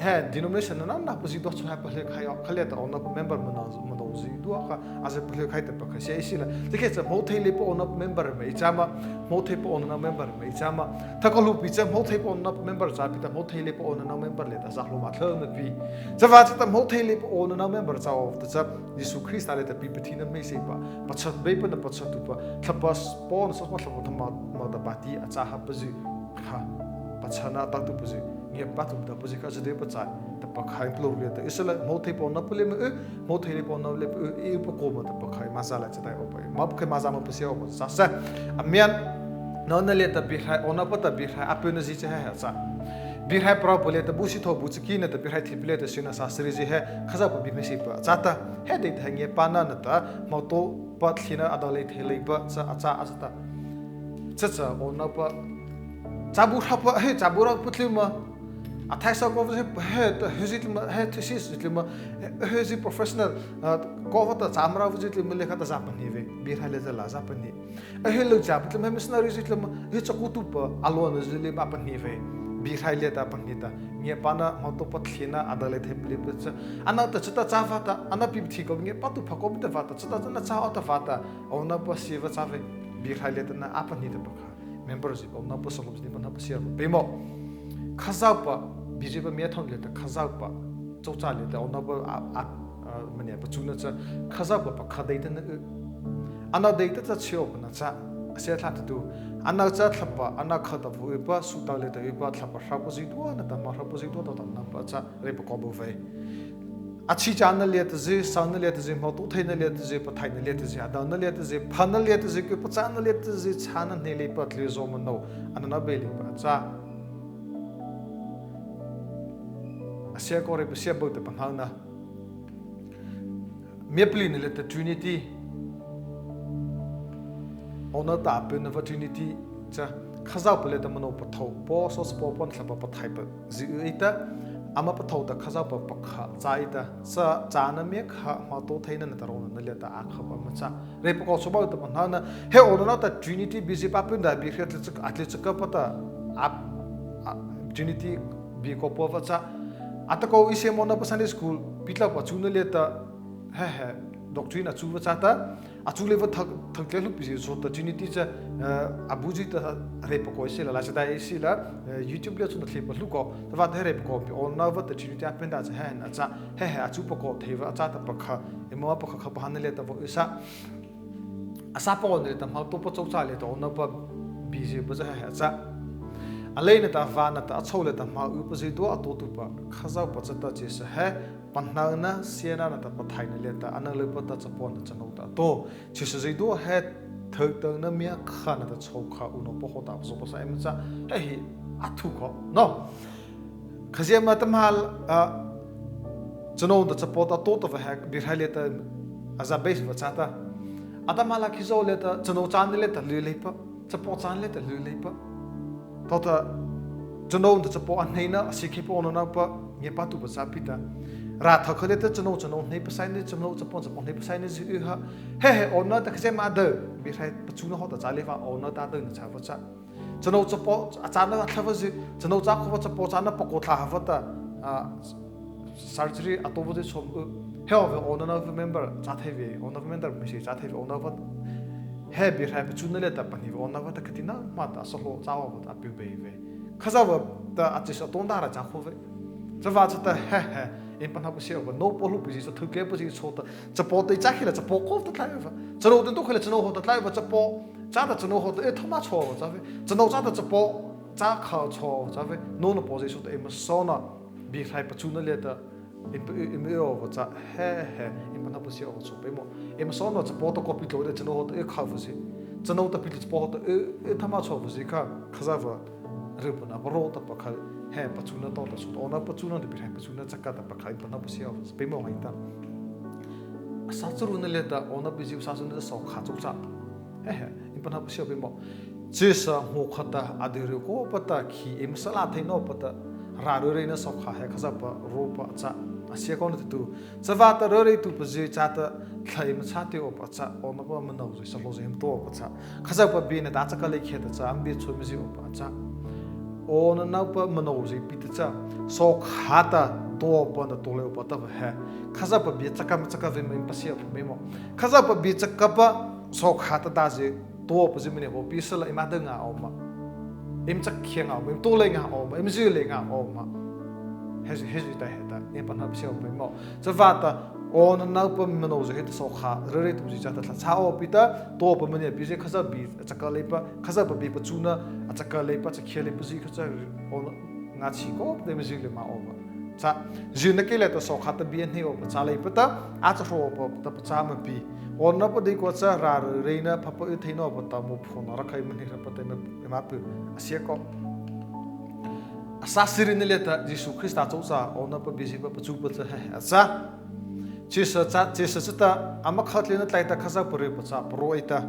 he denomination nana nana pazy dua chô he palykhai aw, kha liata awnanopa member ma no, ma no zy dua kha, a zy palykhai ta pakha sia ei sila. Tikhe cha hmô thei leipa awnanopa member ma ei châ ma, hmô theipa awnanopa member ma ei châ ma. Thokha hluhpi cha hmô theipa awnanopa member châ pi ta, hmô thei leipa awnanopa member liata zâ hlao ma thei na pi. Chavâta cha ta hmô thei leipa awnanopa member châ awpa ta cha, Zisu Krista liata pipathina hmeiseihpa, pachha Beipa nata pachhatuhpa, Thlahpa Paw nata sawchapawpa Thlahpa Thâtihpha ta bâti a châ hapazy kha, pachhana a taotuhpazy, ngiapâtuhpa daopazy kha zy dei pachâ ta pakha ei palôh liata ei sala. Hmô theipa awnanopa liata ma y, hmô thei leipa awnanopa liata ma y, ei pakha ma ta pakha ei ma zâ la cha dei awpa ei, ma pakha ei ma zâ ma pasia awpa châ sy. Amen. Nona liata biehrai, awnanopa ta biehrai a pyhna zy cha he he châ. Biehrai parao liata bu sithaw bu chaki nata biehrai thiehpa liata syno sâh sari zy he, Khazohpa bie hmeiseihpa chata, he dei ta he ngiapâna nata hmotaopa thiehna a do lei thei leipa cha a châ a châ ta. Chacha awnanopa, châbu hropa, he châbu hropa tlyma, a thai sa kawzy he, he, he zy tlyma, he thesis zy tlyma, he zy professional, a, kawpa ta châ ma razy tlyma liata kha ta za pahnie vei, biehrai liata la za pahnie. A he lyuhchâpa tlyma, he missionary zy tlyma, he chakaotuhpa a luahna zy lymâ a pahnie vei, biehrai liata a pahnie ta, ngiapâna hmotaopa thiehna a do lei thei leipa cha. Ano ta chata châ vâta, ano pipathi kaw ngiapâtuhpa kaw pi ta vâta, chata chana châ aw ta vâta, awnanopa sie va châ vei. Biehrai liata na a pahnie ta pakha, member zy awnanopa sawzy ni pahno pasia peimawh. Khazohpa, biezy pa miathon liata Khazohpa chôchâh liata awnanopa a, a, a, mania pachuna cha, Khazohpa pakha deita na y. Ano deita cha chhao pa na cha, a sia thata tu, ano cha Thlahpa, ano kha ta vaw ypa, su ta liata ypa, Thlahpa hropa zydua nata ma hropa zydua ta ta napa cha, reipa kô bu vei. A chhichâna liata zy, sona liata zy, hmotaotheina liata zy, pathaihna liata zy, adona liata zy, phana liata zy, kyhpachâna liata zy, chhâna hnei leipa tlyhzaw mano, ano na bei leipa cha. A sia kô reipasia bawhta pahno na. Miapalihna liata Trinity. Awnano ta a pyh na va Trinity cha, Khazohpa liata mano pathôh, Paw, Sawchapaw, Pahno, Thlahpa Pathaihpa zy y ei ta, ama pathôh ta Khazohpa pakha cha ei ta, cha, châna miakha hmotaotheina nata rônahna liata a khâpa ma cha. Reipa kô chhao bawhta pahno na, he awnano ta Trinity biezy pa a pyh na, biehrai atlyh chak-, atlyh chakapa ta, a, a, Trinity bie kô pua va cha. Atakô ei sia ma awnanopa Sunday school, pi tlâ pachuna liata, he he, doctrine a chu va cha ta, a chu leipa thak, thak tlyh hluhpi zy chô ta Trinity cha, eh, a bu zy ta reipa kô ei sila, laiseih ta ei sila, eh, YouTube liata chô na thliepa hluh kô, tahpa ta he reipa kô pi awnano va ta Trinity a pyh na cha he na cha, he he, a chu pa kô thei va cha ta pakha, eima pakha khâpa hana liata vaw y sa. A sapa awnano liata hmotaopa chôchâh liata awnanopa biezy pa cha he he cha. Aleina ta vana ta a chô liata hmo ypa zydua a taotuhpa, Khazohpa chata chyhsa he, pahno na, siana nata pathaihna liata, ano leipa ta chapaw nata chanô ta a tao. Chyhsa zydua he, thei tawhna miakha nata chhôhkha unawhpa hawhta a pazaw pasa eima cha, he he, a thu kô, no. Khazia ma atahmâ, ah, chanô ta chapaw ta a tao ta va he, biehrai liata, a za base va cha ta. Atahmâ la khizaw liata, chanô châna liata ly leipa, chapaw châna liata ly leipa. Tawhta, chanô ta chapaw a hneina, a sikheipa awnanopa, ngiapâtuhpa cha pi ta. Râh thokha liata chanô, chanô hnei pasaina, chanô chapaw, chapaw hnei pasaina zy y ha. He he, awnano ta khazia ma a dao, biehrai pachuna hawhta châ leipa, awnano ta a dao na cha va cha. Chanô chapaw a châna a thlahpa zy, chanô châ khopa chapaw châna pakô thlâh ha va ta, ah, surgery a tao va zy chhao, uh, he aw vei awnanopa member châ thei vei, awnanopa member mise châ thei vei, awnanopa he biehrai pachuna liata pahnie vei, awnanopa ta khatina ma ta a sahlao châ aw va ta a pie bei vei. Khazohpa ta a chyhsa tao ta râh châ khao vei. Chavâta chata he he, eima pahno pasia awpa, nôpaw hluhpi zy chô, thokha pa zy chô ta, chapaw ta ei châ khiahta la chapaw kô ta tlai va. Chanô ta ei tao khiahta la chanô hawhta tlai va, chapaw châ ta chanô hawhta ei thama chhao va cha vei. Chanô châ ta chapaw châ kha chhao cha vei. Nôpaw zy chô ta eima sawna, biehrai pachuna liata, eima, eima y aw va cha, he he, eima pahno pasia awpa chhao peimawh. Eima sawna chapaw ta kô pi tlô ta chanô hawhta ei kha va zy. Chanô ta pi tlô chapaw hawhta ei, ei thama chhao va zy kha, Khazohpa ryhpa na a parao ta pakha, he pachuna tao ta chô ta, awnano pachuna ta biehrai pachuna chaka ta pakha, eima pahno pasia awpa peimawh ngaita. A sa charuna liata, awnanopa biezy sa charuna liata sawhkhâ chôchâh. He he, eima pahno pasia awpa peimawh. Chyhsa hmô khata a dyuh ryhkawpa ta khi eima sala thei nawpa ta, râh ryureina sawhkhâ he Khazohpa ropa a châ, a sia kô na tah tu. Chavâta ryureituhpazy châta thla eima châ teh awpa a châ, awnanopa mano zy sahlao zy eima tao awpa a châ. Khazohpa bie nata a chaka lei khiahta cha, ama bie chhao eima zy awpa a châ. Awnanopa mano zy pi ta cha, sawhkhâ ta taopa nata tao lei awpa tahpa he, Khazohpa bie chaka ma chaka vei ma eima pasia awpa peimawh. Khazohpa bie chakapa sawhkhâ ta ta zy, taopa zy mania vaw pie sala eima dao ngâ aw ma. Eima chakhia ngâ aw ma, eima tao lei ngâ aw ma, eima zy lei ngâ aw ma. He zy, he zy ta heta, eima pahno pasia awpa peimawh. Chavâta, awnanopa mano zy heta sawhkhâ ryureituhpazy châta thla châ aw pi ta, taopa mania bie zy Khazohpa bie a chaka leipa, Khazohpa bie pachuna a chaka leipa, chakhia leipa zy kha cha, aw ngâchhih kawpa ta eima zy lei ma aw ma. Cha, zyhna kei liata sawhkhâ ta bie a hnei awpa châ leipa ta, a chahrawh awpa ta pachâ ma pi. Awnanopa deikua cha râh ryureina phapa y thei nawpa ta mophaohna rakha eima hnei hapa ta eima, eima pie, a sia kô. A sa sirina liata Zisu Krista chôchâh awnanopa biezy pa pachupa cha he he a châ. Chyhsa cha, chyhsa chata ama khatleina tlai ta Khazohpa ryhpa cha parao ei ta.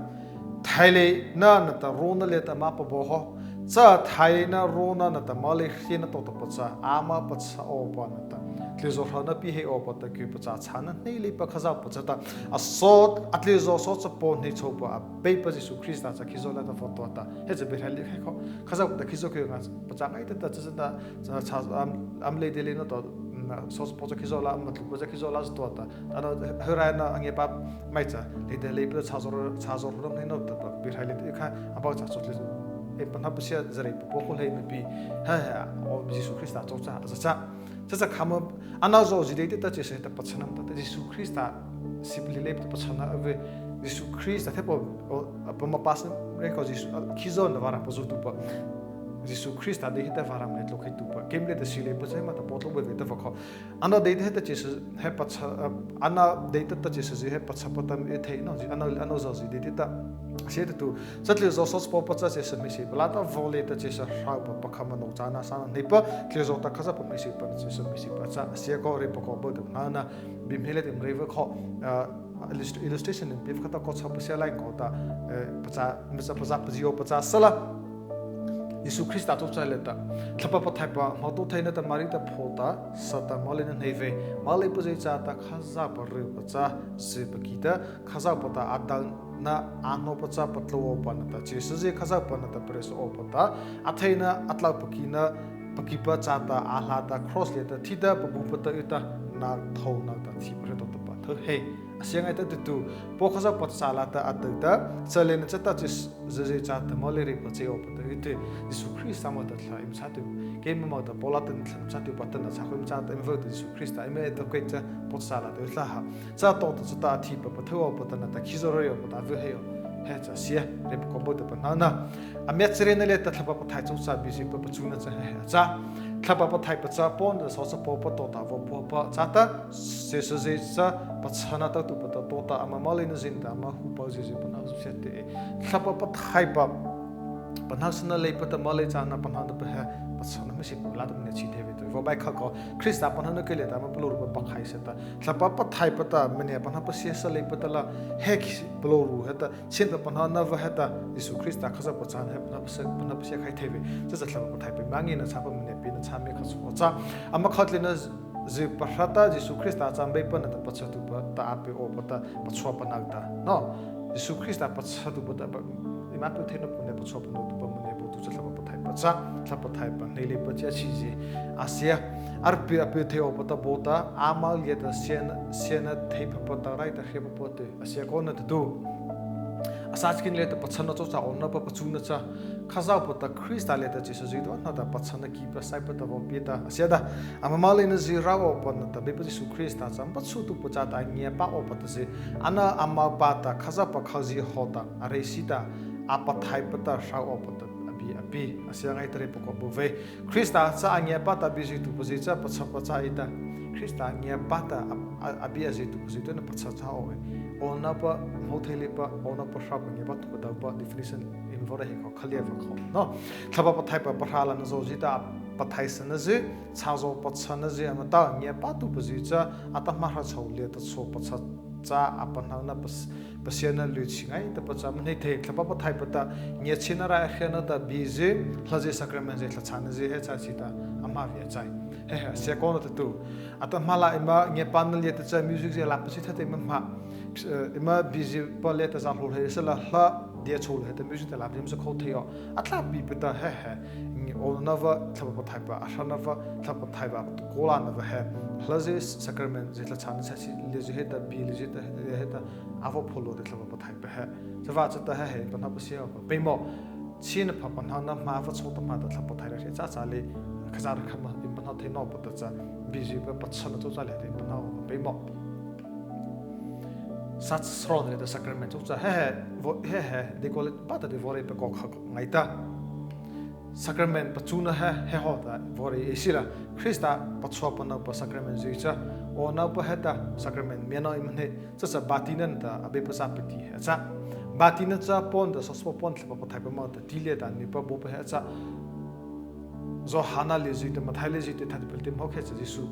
Thaileina nata rônahna liata ama pabaw haw. Cha thaileina rônahna nata moleina hriena tawhtapa cha ama pachha awpa nata tlyhzaw hrona pie heih awpa ta kyhpachâ chhâna hnei leipa Khazohpa chata, a saw, a tlyhzaw sawchapaw hnei chhôhpa Abeipa Zisu Krista cha khizaw liata vaw tuah ta. He cha biehrai liata khai kô. Khazohpa ta khizaw kei ngâ pachâ ngaita ta, cha cha ta, cha, cha, am, am lei dei leina tawh, Sawchapaw cha khizaw la, ama tlupa cha khizaw la zy tua ta, ano hawraina a ngiapâ maih cha, leidei leipa cha zawr, cha zawr ram nei no ta, pa bie rai lei ta kha, a pao cha chawt lei, ei pahno pasia zy reipa pua kho lei ma pi, ha ha, o Zisu Krista chô cha, a za cha. Cha cha khâ ma, ano zawhzi deita ta chyhsa ta pachhana ta, Zisu Krista sip lei lei ta pachhana a vy, Zisu Krista theipa, o, pamapa sa, rei ko Zisu, khizaw na vârâh pazutuhpa. Zisu Krista deita vârâh mane tlôkhei tuhpa. Keima liata si leipa cha ma ta pua tlô vei vei ta va kho. Ano deita ta chyhsa he pachha, ano deita ta chyhsa zy he pachhapa ta ei thei no, ano, ano zawhzi deita ta. Sia ta tu, cha tlyzaw sawchapawpa cha chyhsa hmeiseihpa la ta vaw lei ta chyhsa hrohpa pakha ma no châna sona hneipa, tlyzaw ta Khazohpa hmeiseihpa na chyhsa hmeiseihpa cha, sia ko reipa ko bo ta, na, na, bi hmei lei ta eima rei va kho, ah, illust-, illustration eima pie kha ta ko cha pasia lai ko ta, eh, pacha, pacha, pacha, pazi o pacha sala. Zisu Krista chô cha lei ta, Thlahpa Pathaihpa hmotaotheina ta Mari ta phaoh ta, sa ta moleina hnei vei, moleipazy châta Khazohpa ryhpa cha zy paki ta, Khazohpa ta a daona a hnohpa cha patlô awpa nata chyhsa zy Khazohpa nata pareih sa awpa ta, a theina a tlao pakina, pakipa châta a hla ta, kraws liata thi ta, pabupa ta y ta, na thôhna ta thi pahrie tawhtapa thei he. A sia ngaita tu tu, Paw Khazohpa châ la ta a tao ta, châ leina chata chyhsa zy châta molei reipa chei awpa ta y te, Zisu Krista ma ta thla eima châ tu, keima ma ta Paw la ta thla eima châ tu, pa ta na châ kho eima châ ta eima vy ta Zisu Krista eima ei ta kei cha Paw châ la ta y thla ha. Cha tawhta chata a thipa pathao awpa ta nata khizaw rei awpa ta a vy he aw. He cha sia, reipa ko bo ta pahno na. A miah chareina liata Thlahpa Pathaihpa chô cha biezy pa pachuna cha he he a châ. Thlahpa Pathaihpa cha Paw nata sawchapawpa tawhta vaw puapa châta, chyhsa zy cha pachhana tao tuhpa ta tawhta ama moleina zy nata ama hluhpi zy zy pahno sia te. Thlahpa Pathaihpa pahnosana leipa ta molei châna pahno nata pa he, pachhana hmeiseihpa la ta mania chi thei vei ta. Vaw bai kha ko, Krista pahno na kei lei ta ama palôhrupa pakhaih sa ta. Thlahpa Pathaihpa ta mania pahno pasia sa leipa ta la, he khi palôhru he ta, Sin ta pahno na va he ta, Zisu Krista Khazohpa châ he pahno pasia, pahno pasia khai thei vei. Cha cha Thlahpa Pathaihpa ma ngiana châpa mania pina châ mi kha su cha. Ama khatleina zy pahrâ ta Zisu Krista cha Beipa nata pachhatuhpa ta a pie awpa ta pachhuahpa nata. No. Zisu Krista pachhatuhpa ta pa, eima pie thei nawpa nata pachhuahpa nata pa mania bo tu cha Thlahpa Pathaihpa cha, Thlahpa Pathaihpa hnei leipa cha chi zy. A sia, a pie, a pie thei awpa ta bo ta, ama liata siana, siana thei phapa ta rai ta hria phapa te. A sia ko na ta tu. A sachhih liata pachhana chô cha awnanopa pachuna cha, Khazohpa ta Krista liata chyhsa zy tu nata pachhana ki pasaipa ta vaw pie ta. A sia ta, ama moleina zy rao awpa nata Beipa Zisu Krista cha ama pachutuhpa châta a ngiapâ awpa ta zy, ano ama pa ta Khazohpa khazie hawhta a reih sy ta, a pathaihpa ta hro awpa ta a bie a pie. A sia ngaita reipa ko bo vei. Krista cha a ngiapâ ta biezy tuhpazy cha pachhapa châ ei ta. Krista a ngiapâ ta a, a, a biezy tuhpazy tu na pachha châ aw ei. Awnanopa hmô thei leipa, awnanopa hropa ngiapâ tuhpa daopa definition eima vaw rei he ko kha lia va ko. No. Thlahpa Pathaihpa pahrâna zawhzi ta a pathaihsana zy, cha zawh pachhana zy ama ta ngiapâ tuhpazy cha, atahmâ hra chô liata chô pachha châ a pahno na pas-, pasiana ly chi ngaitapa cha ama hnei thei. Thlahpa Pathaihpa ta ngiachhiena rai a hriana ta biezy, hlazy sacrament zy, thla chhâna zy he cha chi ta ama via chai. He he, sia ko na ta tu. Atahmâ la eima ngiapâna liata cha music zy la pasi thata eima hmâ, eh, eima biezy pa liata za hlao hei sala hla dia chô he ta music ta la pasi sa kho thei aw. A tla pi pa ta he he. Ngi awnanopa Thlahpa Pathaihpa, a hrona pa Thlahpa Pathaihpa, ko la na pa he. Hlazy sacrament zy, thla chhâna zy chi, hlazy he ta, bie hlazy ta, he ta, a vaw phuah lei Thlahpa Pathaihpa he. Chavâta cha ta he he, pahno pasia awpa peimawh. China pha pahno na hmâ va chô ta hmâ ta Thlahpa Pathaihpa rei cha cha lei, Khazohpa khâ ma, eima pahno thei nawpa ta cha, biezy pa pachhana chô cha lei ta eima pahno awpa peimawh. Sachhih liata sacrament chô cha he he, vaw, he he, deikua lei pa ta dei vaw rei pa ko kha ngaita. Sacrament pachuna he, he hawhta vaw rei ei sila. Krista pachhuahpa nawpa sacrament zy cha, awnanopa he ta sacrament miano eima hnei, cha cha bâtina ta Abeipa cha pati he a châ. Bâtina cha Paw nata sawchapawpa, Thlahpa Pathaihpa ma ta ti liata a nihpa baopa he a châ. Zawhana liata zy ta, Mathai liata zy ta, thâtihpha liata eima hawh kha cha Zisu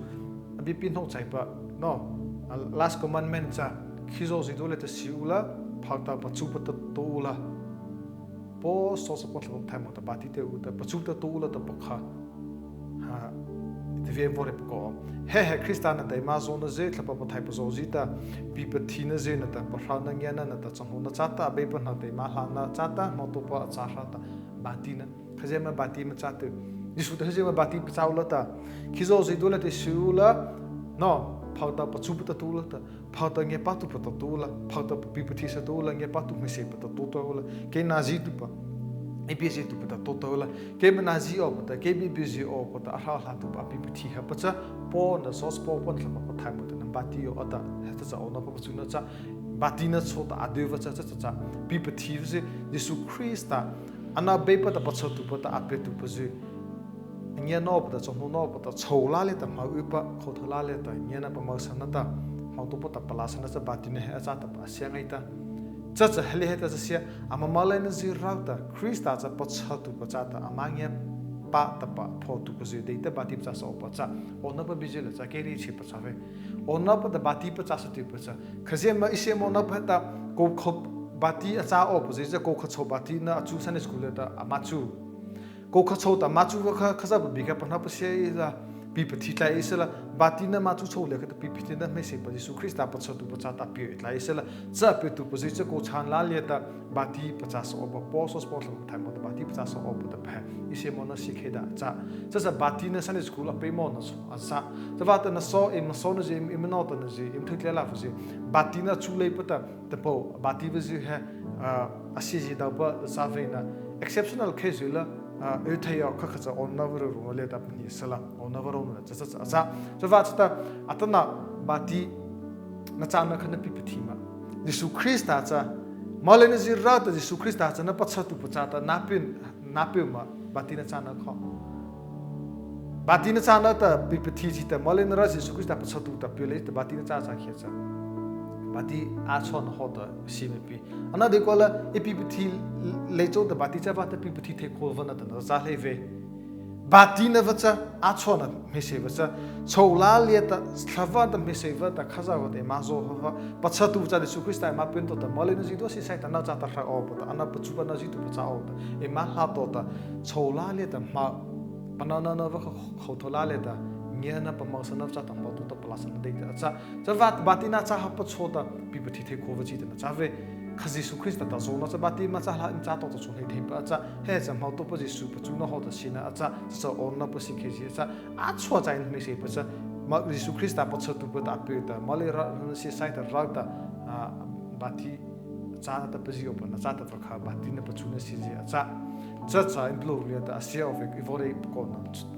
a biepie hnohta chaipa, no, last commandment cha, khizaw zy tu liata si u la, pha ta pachupa ta tao u la. Paw sawchapawpa Thlahpa Pathaihpa ma ta bâti teh u ta, pachupa ta tao u la ta pakha. Ha, ti vei vaw rei pa ko. He he Krista nata eima zawhna zy, Thlahpa Pathaihpa zawhzi ta, pi pathina zy nata, pahrâna ngiana nata, chahawhna châta, Abeipa nata eima hlâna châta, hmotaopa a châ hra ta, bâtina. Khazia ma bâti ma châ teh. Zisu ta he zy ma bâti pachâ u la ta, khizaw zydua liata sie u la, no, pho ta pachupa ta tao u la ta, pho ta ngiapâtuhpa ta tao u la, pho ta pipathisa tao u la, ngiapâtuhpa hmeiseihpa ta tao tao u la, kei na zituhpa, ei bie zituhpa ta tao tao u la, keima na zi awpa ta, kei bie bie zi awpa ta, a hra hlâtuhpa a pipathi hapa cha, Paw na Zawsi Paw, Paw na Thlahpa Pathaihpa ta na bâti aw a tah, he ta cha awnanopa pachuna cha, bâtina chô ta a dyuh va cha, cha cha cha, pipathi va zy, Zisu Krista, ano Beipa ta pachhatuhpa ta a pietuhpa zy, ngianawpa ta, chahnohnawpa ta, chhôh lâ liata hmo ypa, khôtho lâ liata ngiana pamosana ta, hmotaopa ta palâsana cha bâtina he a châ tahpa a sia ngaita. Cha cha he liata cha sia, ama moleina zy ro ta, Krista cha pachhatuhpa châta, ama ngiapâ tahpa photuhpa zy deita bâti pachâsa awpa cha, awnanopa bie zy la cha, kei rei chi pachâ vei. Awnanopa ta bâti pachâsa tyhpa cha, khazia ma ei sia ma awnanopa heta, kô kha bâti a châ awpa zy cha, kô kha chhôh bâtina a chu Sunday school liata ama chu. Kô kha chhôh ta ama chu va kha, Khazohpa bie kha pahno pasia ei la, pipathi tlai ei sala, bâtina ama chu chhôh liata kha ta pipathina hmeiseihpa Zisu Krista pachhatuhpa châta pie tlai ei sala, cha pietuhpa zy cha kô chhâna lâ liata, bâti pachâsa awpa, Paw Zawsi Paw Thlahpa Pathaihpa ta bâti pachâsa awpa ta pha, ei sia ma na sikhei da cha. Cha cha bâtina Sunday school a peimawhna chhao a châ. Chavâta na saw, eima sawna zy, eima naohna zy, eima thei tlai la va zy, bâtina chu leipa ta, tahpa, bâti va zy he, ah, a sie zy dawpa châ vei na, exceptional case zy la, ah, y thei aw kha kha cha awnanopa ro ro liata pani sala, awnanopa ro na cha cha cha cha. Chavâta cha ta, atanoh bâtina châna kha na pipathi ma. Zisu Krista cha, moleina zy ro ta Zisu Krista cha na pachhatuhpa châta na pie, na pie ma, bâtina châna kha. Bâtina châna ta pipathi chi ta, moleina ro Zisu Krista pachhatuhpa ta pie lei ta bâtina châ cha khei cha. Bâti a chhona hawhta sie ma pi. Ano deikua la, ei pipathi lei chô ta bâti châ vâta pipathi thei khao va na ta na châ lei vei. Bâtina va cha, a chhona hmeiseih va cha, chhôh lâ liata, thlahpa ta hmeiseih va ta, Khazohpa ta eima zaw ha va, pachhatuhpa cha Zisu Krista eima pie to ta, moleina zydua siesai ta ano châta hra awpa ta, ano pachupa ano zituhpa châ awpa ta, eima hlâ to ta, chhôh lâ liata hmo, panano no va kha, khôtho lâ liata, ngiana pamosana châta hmotaopa ta palâsana deita a châ. Chavâta bâtina châ hapa chô ta, pipathi thei khao va chi ta na châ vei. Kha Zisu Krista ta zawna cha bâti ma châ hlâ, eima châ to ta chô hnei theipa a châ. He cha hmotaopa Zisu pachuna hawhta siena a châ, cha cha awnanopa sikhei zy a châ. A chhao cha eima hmeiseihpa cha, ma Zisu Krista pachhatuhpa ta a pie ta, molei ro na siesai ta ro ta, ah, bâti châna ta pazi awpa na châ tahpa kha bâtina pachuna sie zy a châ. Cha cha eima palôh liata a sia aw vei, ei vaw rei pakaona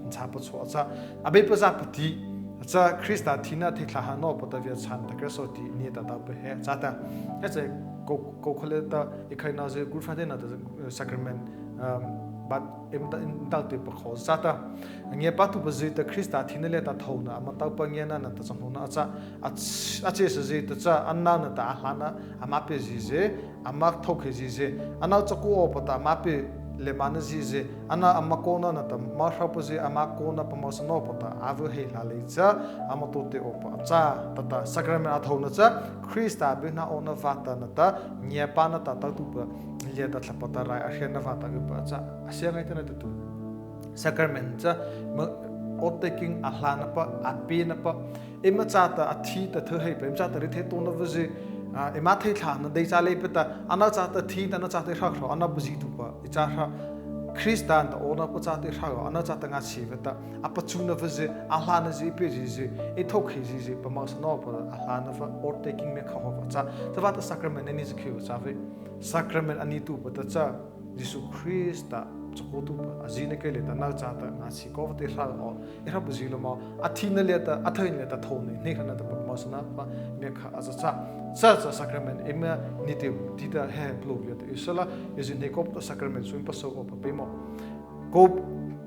châpa chô a châ. Abeipa zâ pati, cha Krista thina thei thlâh nawpa ta viachhâna ta Kresawti ni ta dawpa he a châ ta. He cha kô, kô kha liata, ei khaihna zy Good Friday nata, eh, sacrament, um, bât eima dao, eima dao tyhpa kha a châ ta. Ngiapâtuhpa zy ta Krista thina liata thaona ama taopa ngiana nata chahnohna a châ. A ch-, a chiesa zy ta cha ano nata a hlâna ama pie zy zy, ama thokhe zy zy, ano chakao awpa ta ama pie lymâna zy zy, ano ama kaona nata mohropa zy ama kaona pamosana awpa ta a vaw hei hla lei cha, ama tao tyh awpa a châ, tahta sacrament a thaona cha, Krista byhnâ awnanopa vâta nata, ngiapâna ta taotuhpa liata Thlahpa ta rai a hriana vâta ypa a châ, a sia ngaita na tahtuh. Sacrament cha, ma, oath taking a hlâna pa, a piena pa, eima châta a thi ta thyu heihpa, eima châta riethei tona va zy, ah, eima thei thlâhna dei châ leipa ta, ano châta thi ta, ano châta hra hra, ano pazituhpa, ei châ hra, Krista ta awnanopa châta hra, ano châta ngâchhih va ta, a pachuna va zy, a hlâna zy, ei pie zy zy, ei thokhe zy zy, pamosana awpa a hlâna va, oath taking miakha hawhpa a châ, chavâta sacrament a ni zy khei va châ vei, sacrament a nituhpa ta cha, Zisu Krista chakaotuhpa a zyhna kei liata ano châta ngâchhih kaw va ta ei hra aw, ei hra pazi lymâ, a thina liata, a thei liata thaona hnei hra na tahpa pamosana pa miakha a châ cha. Cha cha sacrament eima ni tyh ti ta he palôh liata ei sala, ei zyh hnei kawpa ta sacrament su eima pasô awpa peimawh. Kô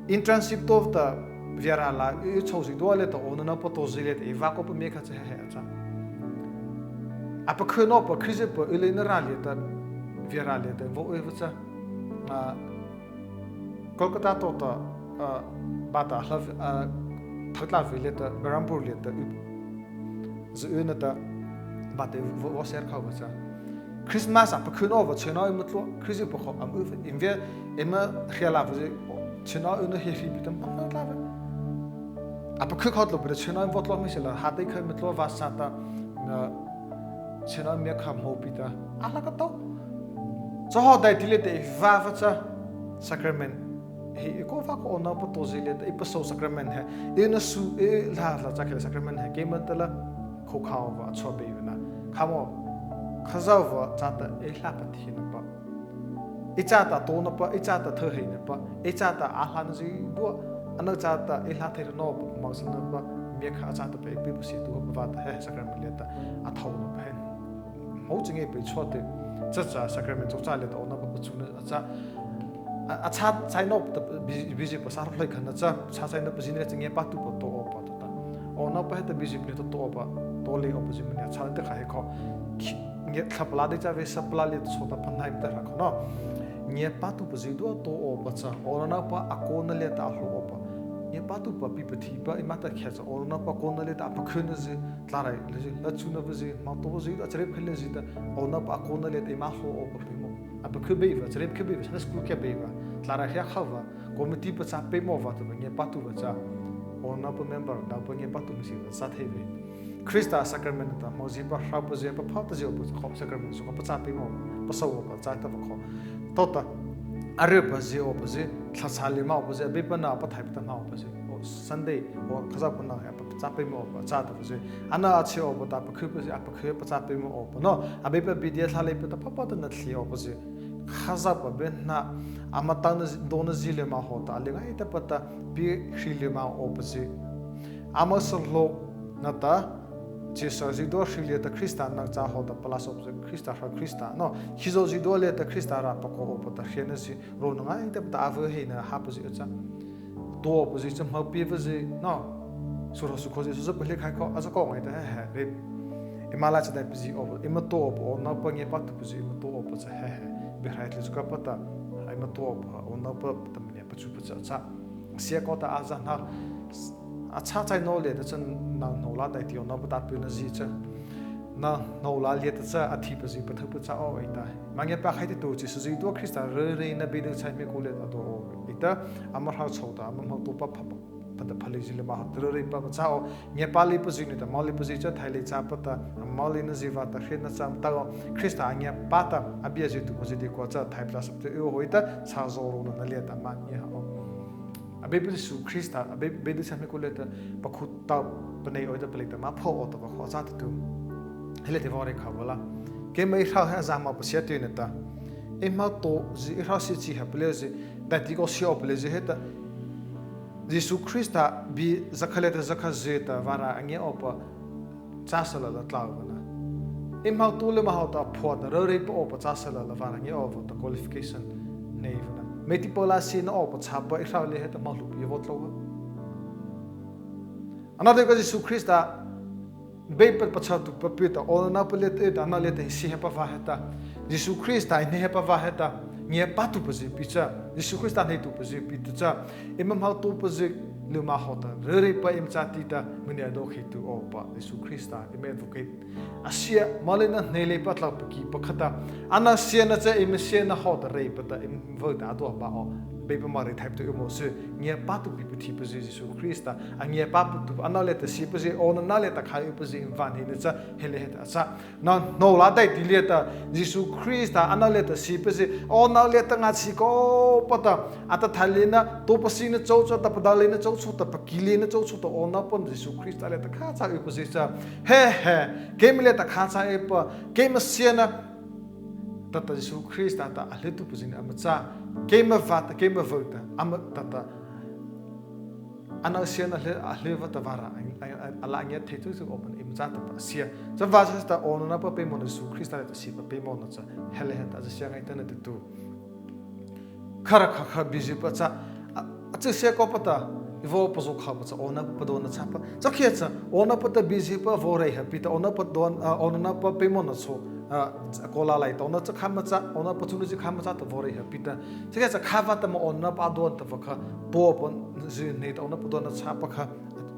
internship to ta viara la, ei chhao zydua liata awnanopa to zy liata ei vaw kawpa miakha cha he he a châ. A pakhy nawpa Krizyhpa ei leina râh liata, viara liata vaw y va cha, ah, Kolkata to ta, ah, bâta hla, ah, thâtla vei liata, Berhampur liata, y, zy y na ta, bâta vaw, vaw ser kha va cha. Christmas a pakhy nawpa chhâna eima tlua, Krizyhpa kha ama y va, eima via, eima hria la va zy, chhâna y na he hri pi ta ama tlua va. A pakhy kha tlua pi ta chhâna eima vaw tlua hmeiseih la, hâ tei kha eima tlua va sa ta, na, chhâna miakha hmô pi ta, a hla ka tao. Cha hawhta ei ti liata ei vaw va cha, sacrament he ei kô vâ kô awnanopa taozie liata ei pasô sacrament he, ei na su ei la la châ khiahta sacrament he keima ta la, khokha awpa a châ beih vei na, khâ mo, Khazohpa châta ei la pathina pa, ei châta taona pa, ei châta thei heihna pa, ei châta a la na zydua, ano châta ei la thei nawpa, mawh sana pa, miakha a châta pa ei pie pasie tu pa vâta he sacrament liata a thaona pa he. Hmo chi nge pie châ te, cha cha sacrament chô châ liata awnanopa pachuna a châ, a, a châ chai nawpa ta bi-, busy pa sâh hlei khana châ, châ chai nawpa zy na chi ngiapâtuhpa tao awpa ta ta. Awnanopa heta busy pa ni tao tao awpa, tao lei awpa zy mania châ te kha he kho. Khi, nge thla pala dei châ vei sa pala liata chô ta pahno ta ra kho no. Ngiapâtuhpa zydua tao awpa châ, awnanopa a kona liata a hlaopa. Ngiapâtuhpa pi pathi pa eima ta khei châ, awnanopa kona liata a pakhyna zy, tlarai lei zy, la chuna pa zy, hmo tao pa zy, a charei khei lei zy ta, awnanopa a kona liata eima hlaopa peimawh. A pakhy beih vei, charei khei beih vei, Sunday school khei beih vei, tlarai hia kha vei, committee pa châ peimawh vei ta vei, ngiapâtuhpa châ. Awnanopa member, dawpa ngiapâtuhpa zy vei, châ thei vei. Krista sacrament ta, hmo zy pa, hropa zy, pa phao ta zy awpa châ, kho sacrament zy kho pa châ peimawh, pasô awpa châ ta pa kho. Tao ta, a ri pa zy awpa zy, thla châ lei ma awpa zy, Abeipa na a pathaih pa ta ma awpa zy. O Sunday, o Khazohpa na he pa châ peimawh awpa châ ta pa zy. Ano a chhi awpa ta pakhy pa zy, a pakhy pa châ peimawh awpa no. Abeipa bie dia thla lei pa ta pha pa ta na thei awpa zy. Khazohpa bie na, ama tao na zy, dona zy lei ma hawhta, a lei ngaitapa ta, pie hri lei ma awpa zy. Ama salo, na ta, Zisu zydua hri liata Krista na châ hawhta, pala sawp zy Krista hra Krista no. Khizaw zydua liata Krista râh pakao awpa ta hriena zy, rônah ngaitapa ta a vaw heihna hapa zy a châ. Tao awpa zy châ hmo pie pa zy no. Su hro su kho zy su za pa hlei khai kho, a za kô ngaita he he, re. Eima la châ dei pa zy awpa, eima tao awpa, awnanopa ngiapâtuhpa zy, eima tao awpa châ he he. Bie hrai tli su ka pa ta, eima tao awpa, awnanopa ta mania pachu pa châ châ. Sia kô ta a za na, a châ chai no liata châ na no la dei ti awnanopa ta pie na zy châ. Na no la liata châ a thi pa zy pathaih pa châ aw ei ta. Ma ngiapâ khai ti tu chi su zydua Krista ryureina bie dei châ hmiakô liata a tao aw ei ta. Ama hra chô ta, ama hmo tao pa pha pa. Pa ta pha lei zy lei ma hawhta ryurei pa ma châ aw. Ngiapâ lei pa zy ni ta, mawh lei pa zy châ thai lei châ pa ta. Mawh lei na zy vâta hriena châ ma ta aw. Krista a ngiapâ ta, a bie zy tu pa zy dei kua châ thai pla sap te u hoi ta. Sa zo rônah na liata ma ngia aw. Abeipa Zisu Krista, Abei, bie dei châ hmiakô liata, pakhu tao, panei aw ei ta palei ta ma pho aw ta pa kho châ ta tu. He liata vaw rei kha vei la. Keima ei hro he a za ma pasia tu na ta. Ei hmo tao zy, ei hro sia chi ha palei zy, dei ti kô sia aw palei zy he ta. Zisu Krista bie zakha liata zakha zy ta vârâh a ngia awpa, châ sala la tlao vei na. Ei hmo tao lei ma hawhta pho ta ryurei pa awpa châ sala la vârâh ngia awpa ta qualification nei vei na. Mei ti pa la sia na awpa châ pa ei hro lei he ta ma hluhpi vaw tlao vei. Ano dei ka Zisu Krista, Beipa pachâtuhpa pi ta, awnanopa liata ta, ano liata he sia he pa vâ he ta. Zisu Krista he hnei he pa vâ he ta. Ngiapâtuhpa zy pi châ. Zisu Krista hneituhpa zy pi ta châ. Eima hmo tao pa zy lei ma hawhta, ryurei pa eima châ ti ta, mania do khei tu awpa, Zisu Krista, eima advocate. A sia, mawh lei na hnei lei pa tlao pa ki pa kha ta. Ano sia na châ, eima sia na hawhta rei pa ta, eima vaw ta a do ba aw. Beipa ma rei thai pa tu u mo sy, ngiapâtuhpa pi pathi pa zy Zisu Krista. A ngiapâtuhpa, ano liata sia pa zy, awnano liata khai u pa zy, eima vâ hnei na châ, he lei he ta châ. Na no la dei ti liata, Zisu Krista, ano liata sia pa zy, awnano liata ngâchhih kawpa ta, a ta thai lei na, tao pa sia na chô chô ta, pa dao lei na chô chô ta, pa ki lei na chô chô ta, awnanopa Zisu Krista liata kha châ u pa zy châ, he he, keima liata kha châ ei pa, keima sia na, ta ta Zisu Krista ta a hleituhpa zy na ama châ, keima vâta, keima vaw ta, ama ta ta, ano sia na hle, a hle vâta vârâh, a, a, a la ngia thei tu tu awpa eima châ ta pa sia. Chavâta chata awnanopa peimawhna Zisu Krista liata sia pa peimawhna châ, he lei he ta a za sia ngaita na te tu. Kha ra kha kha busy pa châ, a, a châ sia kawpa ta, ei vaw pazao kha pa châ, awnanopa paduana châ pa. Cha khei cha, awnanopa ta busy pa vaw rei ha pi ta, awnanopa duan, a, awnanopa peimawhna chô, a, kô la lai ta, awnano cha kha ma châ, awnanopa chuna zy kha ma châ ta vaw rei ha pi ta. Cha khei cha kha vâta ma awnanopa a duan ta va kha, tao pa zy hnei ta awnanopa paduana châ pa kha,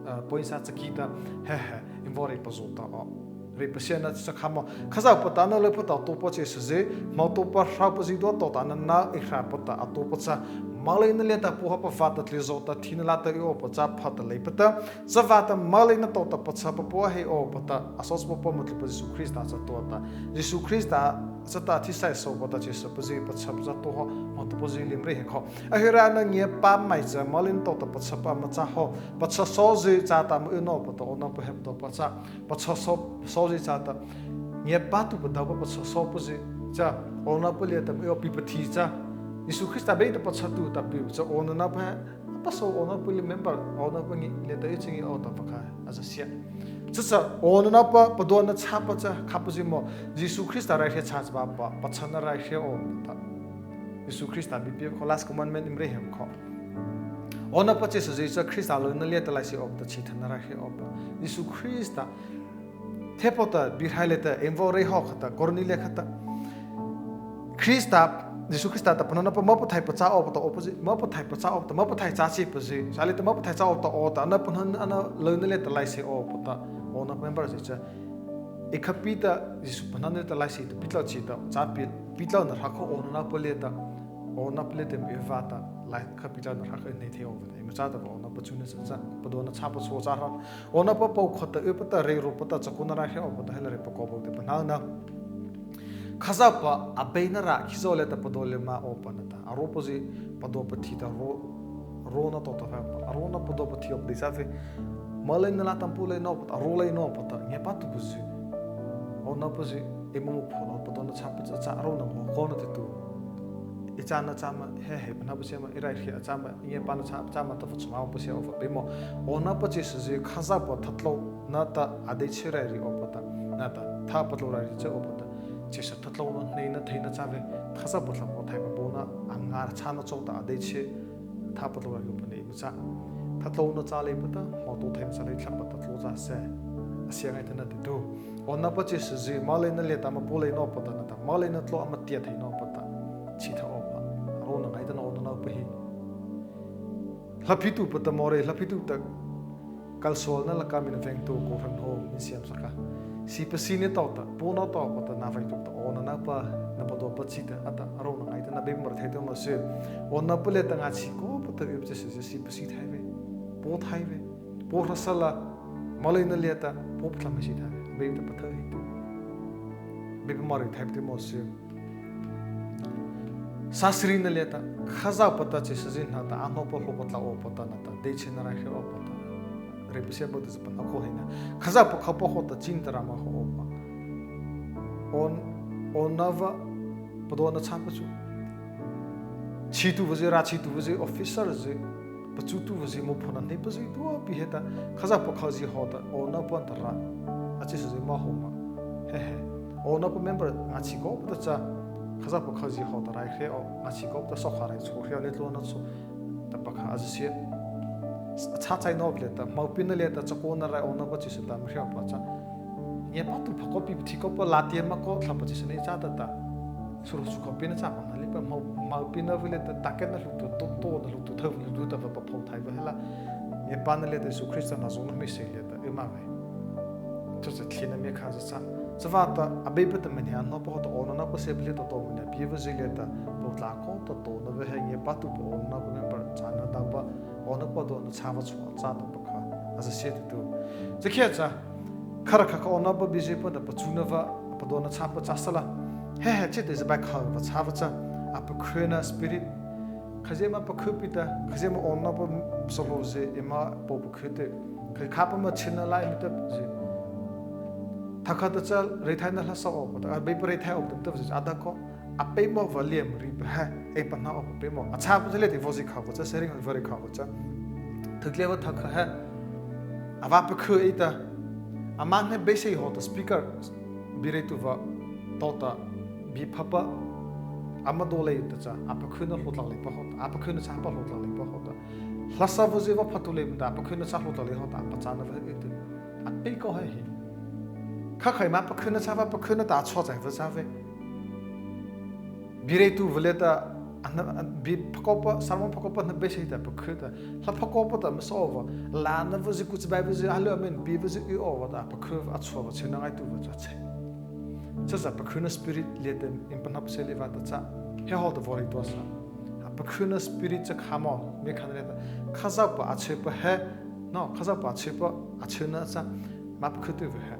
a, point sa cha ki ta, he he, ei vaw rei pazao ta aw. Rei pasia na cha kha ma, Khazohpa ta ano lei pa ta tao pa chi sa zy, hmo tao pa hro pa zydua tao ta ano na ei hro pa ta a tao pa châ, moleina liata pôh hapa vâta tlyzy ta thina lâta y awpa cha pha ta leipa ta, chavâta moleina tawhta pachha papua heih awpa ta a sawchapawpa ma tlupa Zisu Krista cha tua ta, Zisu Krista chata thisaih sawpa ta chyhsapazy pachhapa cha tua haw, hmotapazy limrei he kho. Ahyrai na ngiapâ maih cha moleina tawhta pachhapa ama châ haw, pachha sawzy chata ama y nawpa ta awnanopa he patuapa cha, pachha saw sawzy chata, ngiapâtuhpa daopa pachha sawpazy cha, awnanopa liata ama y aw pipathi cha, Zisu Krista Beipa ta pachhatuhpa ta pi cha awnanopa he, a pasô awnanopa liata member awnanopa ngiah liata y chi ngiah awpa ta pakha a za sia. Chacha awnanopa paduana chhâpa cha khapazy maw, Zisu Krista raihria chhâ châpa, pachhana raihria awpa ta, Zisu Krista biepi kho, last commandment eima reih hih kho. Awnanopa chyhsazy cha Krista alyna liata laiseih awpa ta, chhihthana raihria awpa, Zisu Krista theipa ta bie rai liata eima vaw reih haw khata, Korneliu khata, Krista, Zisu Krista ta pahnopa mopathaihpa châ awpa ta, aw pazy mopathaihpa châ awpa ta, mopathaih châ chyhpazy, cha liata mopathaih châ awpa ta, aw ta, ano pahno, ano alyna liata laiseih awpa ta, awnanopa memberzy cha, ei khapi ta Zisu pahnona liata laiseih ta pi tlô chi ta, cha pi, pi tlôna hra kha awnanopa liata, awnanopa liata eima y vâta, lai kha pi tlôna hra kha hnei thei awpa ta eima châ tahpa, awnanopa chuna cha, cha paduana chhâpa chô châ hra, awnanopa pakhâ ta ypa ta, reih ropa ta chakaona raihria awpa ta, he la reih pakao bâ ta pahno na, Khazohpa abeina râh khizaw liata padua lymâ awpa nata, a ropazy padua pathi ta ro, rona tawhta he, a rona padua pathi awpa dei châ vei, moleina lâ ta pôh lei nawpa ta, a ro lei nawpa ta, ngiapâtuhpazy, awnanopazy, eima mophaoh la paduana chhâpa cha, cha a rona ngaw kaw na teh tu, ei châna châ ma, he he pahno pasia ma, ei raihria a châ ma, ei ngiapâna châ, châ ma tahpa chhao ma pasia awpa peimawh. Awnanopa chyhsazy Khazohpa thatlôna ta a dei chi raihria awpa ta, nata tha patlô raihria chi awpa ta, chyhsa thatlôna hneina theina châ vei, Khazohpa Thlahpa Pathaihpa baona a ngâ chhâna chô ta a dei chi, tha patlô raihria awpa na eima châ. Thatlôna châ leipa ta hmotaotheina châ lei, Thlahpa ta tlô châ sy, a sia ngaitana teh tu. Awnanopa chyhsazy moleina liata ama pôh lei nawpa ta nata, moleina tlao ama tiah thei nawpa ta, chhihthai awpa, a rona ngaitana awnanopa he, hlaphituhpa ta mawh rei, hlaphituhpa ta kalsuolna lâkâ miah vengtu kô hra no, mi siam saka, sipasi nata ta pôhna tawhta na vaituhpa ta, awnanopa, na paduapa chi ta, a ta a rona ngaitana Beipa Mara thei tu ma sy. Awnanopa liata ngâchhih kawpa ta ypa chyhsazy sipasi thai vei, pôh thai vei, pôh hra sala, moleina liata pôh pathla ma sy thai vei, Beipa ta pathaih hih tu, Beipa Mara thei tu ma sy. Sâsarina liata Khazohpa ta chyhsazy nata a hnôpa hlaopa tlao awpa ta nata, dei chi na raihria awpa ta, reipasia bâ ta zy pahno kho heihna, Khazohpa khopa hawhta chi ta râh ma hawh awpa, awn, awnanopa, paduana chhâpa chu, chhituhpazy, râh chhituhpazy, officerzy, pachutuhpazy, mophaohna hneipazy tuapi heta, Khazohpa khozie hawhta awnanopa ta râh a chyhsazy ma hawh ma, he he, awnanopa member ngâchhih kawpa ta cha, Khazohpa khozie hawhta raihria aw, ngâchhih kawpa ta sawhkhâ rai chhao hria, lietluana chhao, tahpa kha a za sia. A chhâ chai nawpa liata, hmo pina liata chakaona rai awnanopa chyhsa ta ama hria awpa cha, ngiapâtuhpa khopi pathi kawpa lâ tiama kaw Thlahpa chyhsa na ei châ ta ta, suro su khopi na châ pahno leipa, hmo, hmo pina vâ liata takena hluhtu, to, tona hluhtu, thao hluhtu tahpa paphao thai vâ hela, ngiapâna liata Zisu Krista na zona hmeiseih liata y ma vei. Chacha thina miakha za châ. Chavâta Abeipa ta maniah a hnôpa hawhta awnanopa siapa liata tawhta maniah piepazy liata, pôh tlâ kaw ta tona vâ he ngiapâtuhpa awnanopa member châna daopa, awnanopa duana chhâpa chô a châ tahpa kha a za sia teh tu. Chakhia cha, kha rakha kha awnanopa biezy pa ta pachuna vâ, paduana chhâpa châ sala, he he chi ta zy bai kha vâ châpa cha, a pakhyna spirit, khazia ma pakhy pi ta, khazia ma awnanopa sahlaozy eima pôh pakhy teh, kha khâpa ma chhâna lai mi ta zy, thokha ta cha reithaina hla sa awpa ta, Abeipa reithai awpa ta zy a da kaw, a peimawh vâ liamripa he, ei pahno awpa peimawh. A chhâpa cha liata ei vaw zie khoh vâ cha, sharing vaw reih khoh vâ cha, thokha liata thokha he, a vaw pakhy ei ta, ama hnei beiseih hawhta speaker, bie reituhpa tawhta, bie phapa ama do lei ta cha, a pakhyna hlaotlâh leipa hawhta, a pakhyna châpa hlaotlâh leipa hawhta, hla sa vâzy vaw phatuh lei ma ta, a pakhyna châ hlaotlâh lei hawhta a pachâna vâ ei teh, a pei kaw he hi. Kha khai ma pakhyna châpa, pakhyna ta a chhao chai vâ châ vei. Bie reituhpa liata, a hna, bie phakawpa, sermon phakawpa hna beiseih ta pakhy ta, hla phakawpa ta ama sa awpa, lâna vâzy, ku chabai vâzy, a lyu a mei pie vâzy y awpa ta a pakhy a chhao vâ, chhâna ngaituhpa cha chhai. Chacha pakhyna spirit liata eima pahno pasia leipa ta cha, he hawhta vaw reih tua sala, a Pakhyna spirit cha khâ mâ, miakha nata, Khazohpa a chhypa he, no, Khazohpa a chhypa, a chhyna cha, ma pakhy tyh vei he.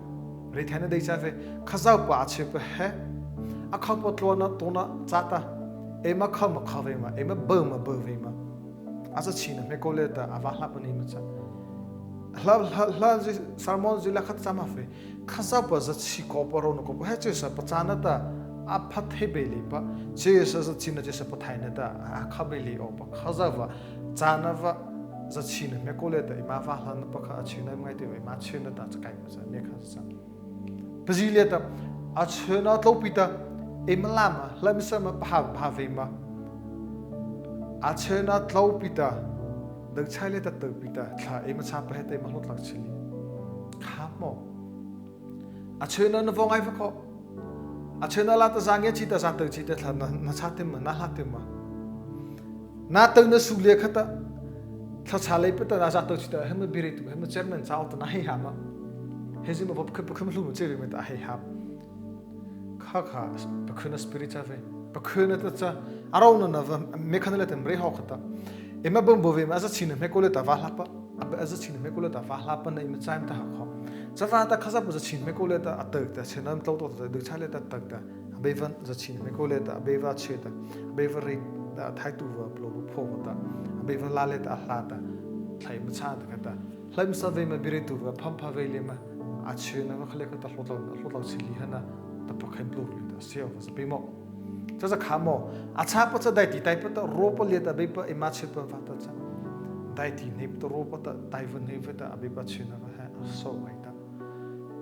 Reithaina dei châ vei, Khazohpa a chhypa he, a khopa tluana tona chata, eima kha ma kha vei ma, eima bâ ma bâ vei ma. A zachhihna hmiakô liata a vaw hlâpa na eima châ. Hla, hla, hla zy, sermon zy la khata châ ma vei. Khazohpa zachhi kawpa rônah kawpa he chyhsa pachâna ta a pha thei beih leipa. Chyhsa zachhihna chyhsa pathaihna ta a kha beih lei awpa. Khazohpa châna vâ zachhihna hmiakô liata eima vaw hlâna pakha a chhyna ngaita, eima chhyna ta chakaopa cha miakha cha. Pazi liata, a chhyna tlô pi ta, eima lâ ma, hla misa ma pha, pha vei ma. A chhyna tlô pi ta, dei chai liata tao pi ta, thla eima châpa he ta eima hlao tlâ chi lei. Khâ mâ. A chhyna na vaw ngai vei kaw. A chhyna la ta za ngia chi ta, za tao chi ta, thla na, na châ tyh ma, na hlâ tyh ma. Na tao na su liata khata, thla châ leipa ta, na za tao chi ta, he ma bie reituh, he ma chairman châ awpa ta na hei ha ma. He zy ma vaw pakhy, pakhy ma hluh ma chi vei ma ta hei ha. Kha kha, pakhyna spirit châ vei. Pakhyna ta cha, a rônahna vâ, miakha na liata mrei haw khata. Eima bâ ma bâ vei ma, a zachhihna hmiakô liata a vaw hlâpa. A, a zachhihna hmiakô liata a vaw hlâpa na eima châ eima ta ha khaw. Chavâta Khazohpa zachhihna hmiakô liata a tao ta, chhyna tlô tao ta, dei chai liata tao ta. Abeipa zachhihna hmiakô liata, Abeipa chhy ta, Abeipa rei ta, a thaituh vâ, palôhru pho vâ ta, Abeipa lâ liata a hlâ ta, thei ma châ ta kha ta, hla misa vei ma bie reituh vâ, pha ma pha vei lei ma, a chhyna vâ kha liata khata hlao tlâ, hlao tlâ chi lei ha na, ta pakhy palôhru liata, sia vâ sa pi mâ. Cha cha khâ mâ, a châpa cha daihti taipa ta, ropa liata Abeipa eima chhypa vâta cha. Daihti hneipa ta, ropa ta, tai vâ hneipa ta, Abeipa chhyna vâ he, a so ngai ta.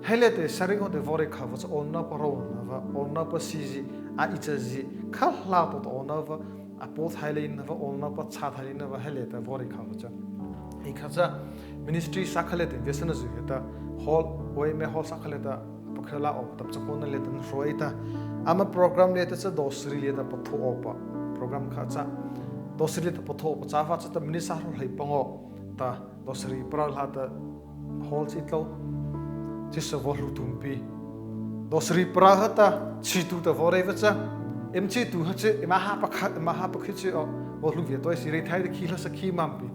He liata sari ngawh ta vaw rei khâ vâ cha, awnanopa rônahna vâ, awnanopa sizy, a ei chazy, kha hlâ tawhta awnanopa, a paw thai leina vâ, awnanopa châ thai leina vâ, he liata vaw rei khâ vâ cha. Ei kha cha, ministry sakha liata, viasana zy heta, hall, oi me hall sakha liata, pakhy la awpa ta, chakaona liata na hro ei ta. Ama program liata cha, dawh sari liata patho awpa. Program kha cha, dawh sari liata patho awpa, chavâta cha ta ministry hro hlei pangaw ta, dawh sari para hla ta hall chi tlô. Chyhsa vaw hluh tum pi. Dawh sari para ha ta, chi tu ta vaw rei vâ cha. Eima chi tu ha chi, eima ha pakha, eima ha pakhy chi aw. Vaw hluh via tao ei si reithai ta khi hla sa khi ma pi.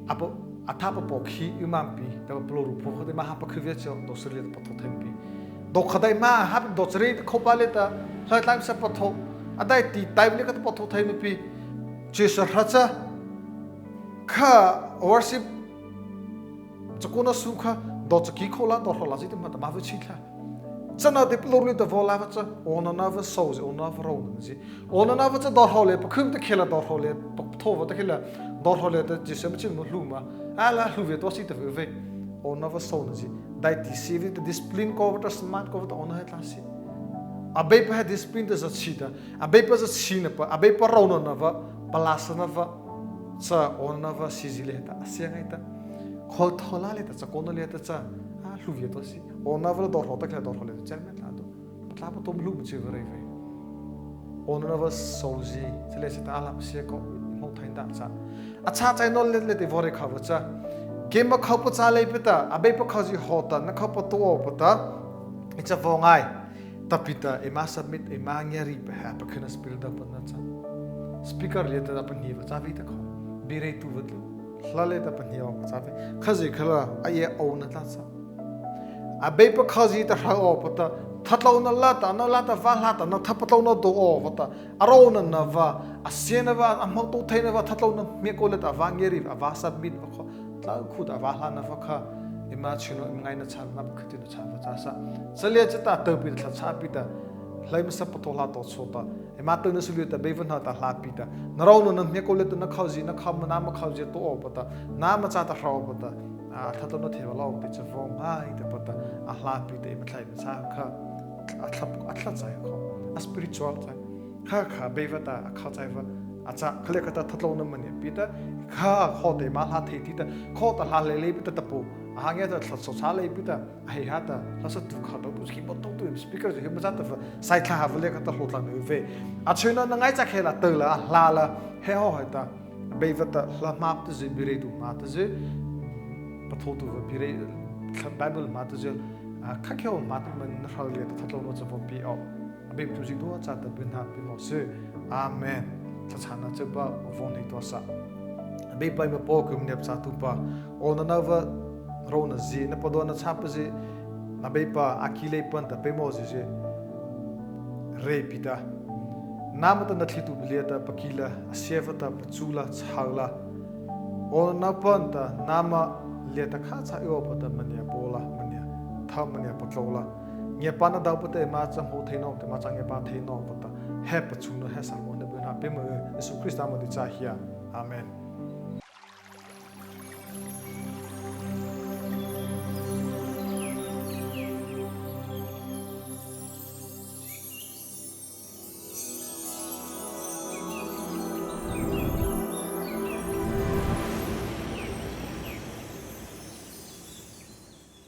A pa, a tha pa paw khi ei ma pi. Ta palôhru pho ha ta eima ha pakhy via chi aw, dawh sari liata patho thei pi. Dawh kha ta eima ha dawh sari ta khopa liata, hla tlai sa patho. A daihti tai liata khata patho thei ma pi. Chyhsa hra cha. Kha worship chakaona su kha, dawh chaki kho la, dawh hro la zy ta ma ta ma vâ chi tla. Chana ta palôhru liata vaw la vâ cha, awnanopa sawzy, awnanopa rônahzy. Awnanopa cha dawh hro lei, pakhy ta khei la dawh hro lei, patho vâ ta khei la, dawh hro lei ta chyhsa ma chi ma hluh ma. A la hluh vei tao si ta vei vei. Awnanopa sawzy. Daihti si vei ta discipline kaw vâ ta, smat kaw vâ ta, awnanopa he tla si. Abeipa he discipline ta zachhih ta. Abeipa zachhihnapa, Abeipa rônahna vâ, palâsana vâ, cha awnanopa sizy liata, a sia ngai ta. Kho tho la liata, chakaona liata cha, a hluh via tao si. Awnanopa la dawh hro ta khei la dawh hro lei ta, chairman la tao. Patla patho ma hluh ma chi vâ rei vei. Awnanopa sawzy, cha liata cha ta a la pa sia kaw, hmô thai ta cha. A cha chai no liata liata vaw rei khâ vâ cha. Keima khopa châ leipa ta, Abeipa khozie haw ta, na khopa tao awpa ta. Ei cha vaw ngai. Tahpa ta, eima submit, eima ngiari pa he, pakhyna spirit ta pa na cha. Speaker liata ta pahnie vâ cha vei ta kho. Bie reituh vâ tlu. Hla liata pahnie awpa cha vei. Khazia kha la, a ei awna tla cha. Abeipa khozie ta hra awpa ta. Thatlôna la ta, na la ta vaw hla ta, na thapatlôna do awpa ta. A rônahna vâ, a siana vâ, a hmô tao theina vâ, thatlôna hmiakô liata a vaw ngiari, a vaw submit vâ kho. Tlao khu ta a vaw hlâna vâ kha, eima chhihna, eima ngaina châ, eima pakhy tyhna châ vâ cha sa. Cha liata cha ta tao pi ta, thla châ pi ta, hlei ma sa patho hla tao chô ta, eima tao na su liata Abeipa hnohta hla pi ta, na rônahna hmiakô liata na khozie, na kho ma, nama khozie tao awpa ta, nama cha ta hra awpa ta, a thatlôna thei vâ la awpa ta cha vaw ngai ta pa ta, a hla pi ta, eima thei ma châ kha, a thla, a thla chai kho, a spiritual chai. Kha kha Abeipa ta a kha chai vâ, a cha kha lei kha ta thatlôna mania pi ta, kha kho ta eima hla thei ti ta, kho ta hla lei lei pi ta ta pu, a ha ngia ta thla so cha lei pi ta, a hei ha ta, hla sa tu kha ta pu khi ba to tu speaker zy he ma cha ta vâ, sai thla ha vâ lei kha ta hlo tla na vei. A chhihna na ngai cha khei la tao la, a hla la, he haw hai ta, Abeipa ta hla hmâ ta zy, bie reituh hmâ ta zy, patho tu vâ bie rei, Bible hmâ ta zy, a kha khei hmâ ta ma na hra liata thatlôna cha vaw pi aw. Abeipa tu zy dua cha ta byhnâ pi mawh sy. Amen. thlahchhâna châpa vaw hnei tua sa. Abeipa eima Paw, keimo maniah pachâtuhpa, awnanopa rônahzie na paduana châpazy, Abeipa a ki leipa nata peimawhzie zy reipa ta, nâma ta nathlietuhpa liata pakih la, a sia vâta pachu la, chho la, awnanopa nata nâma liata khâchhie awpa ta maniah paw la, maniah tha, maniah patlô la, ngiapâna daopa ta eima cha hmô thei nawpa ta, eima cha ngiapâ thei nawpa ta, he pachuna he sâh awpa na byhnâ peimawh, Zisu Krista moh ta ei cha hia. Amen.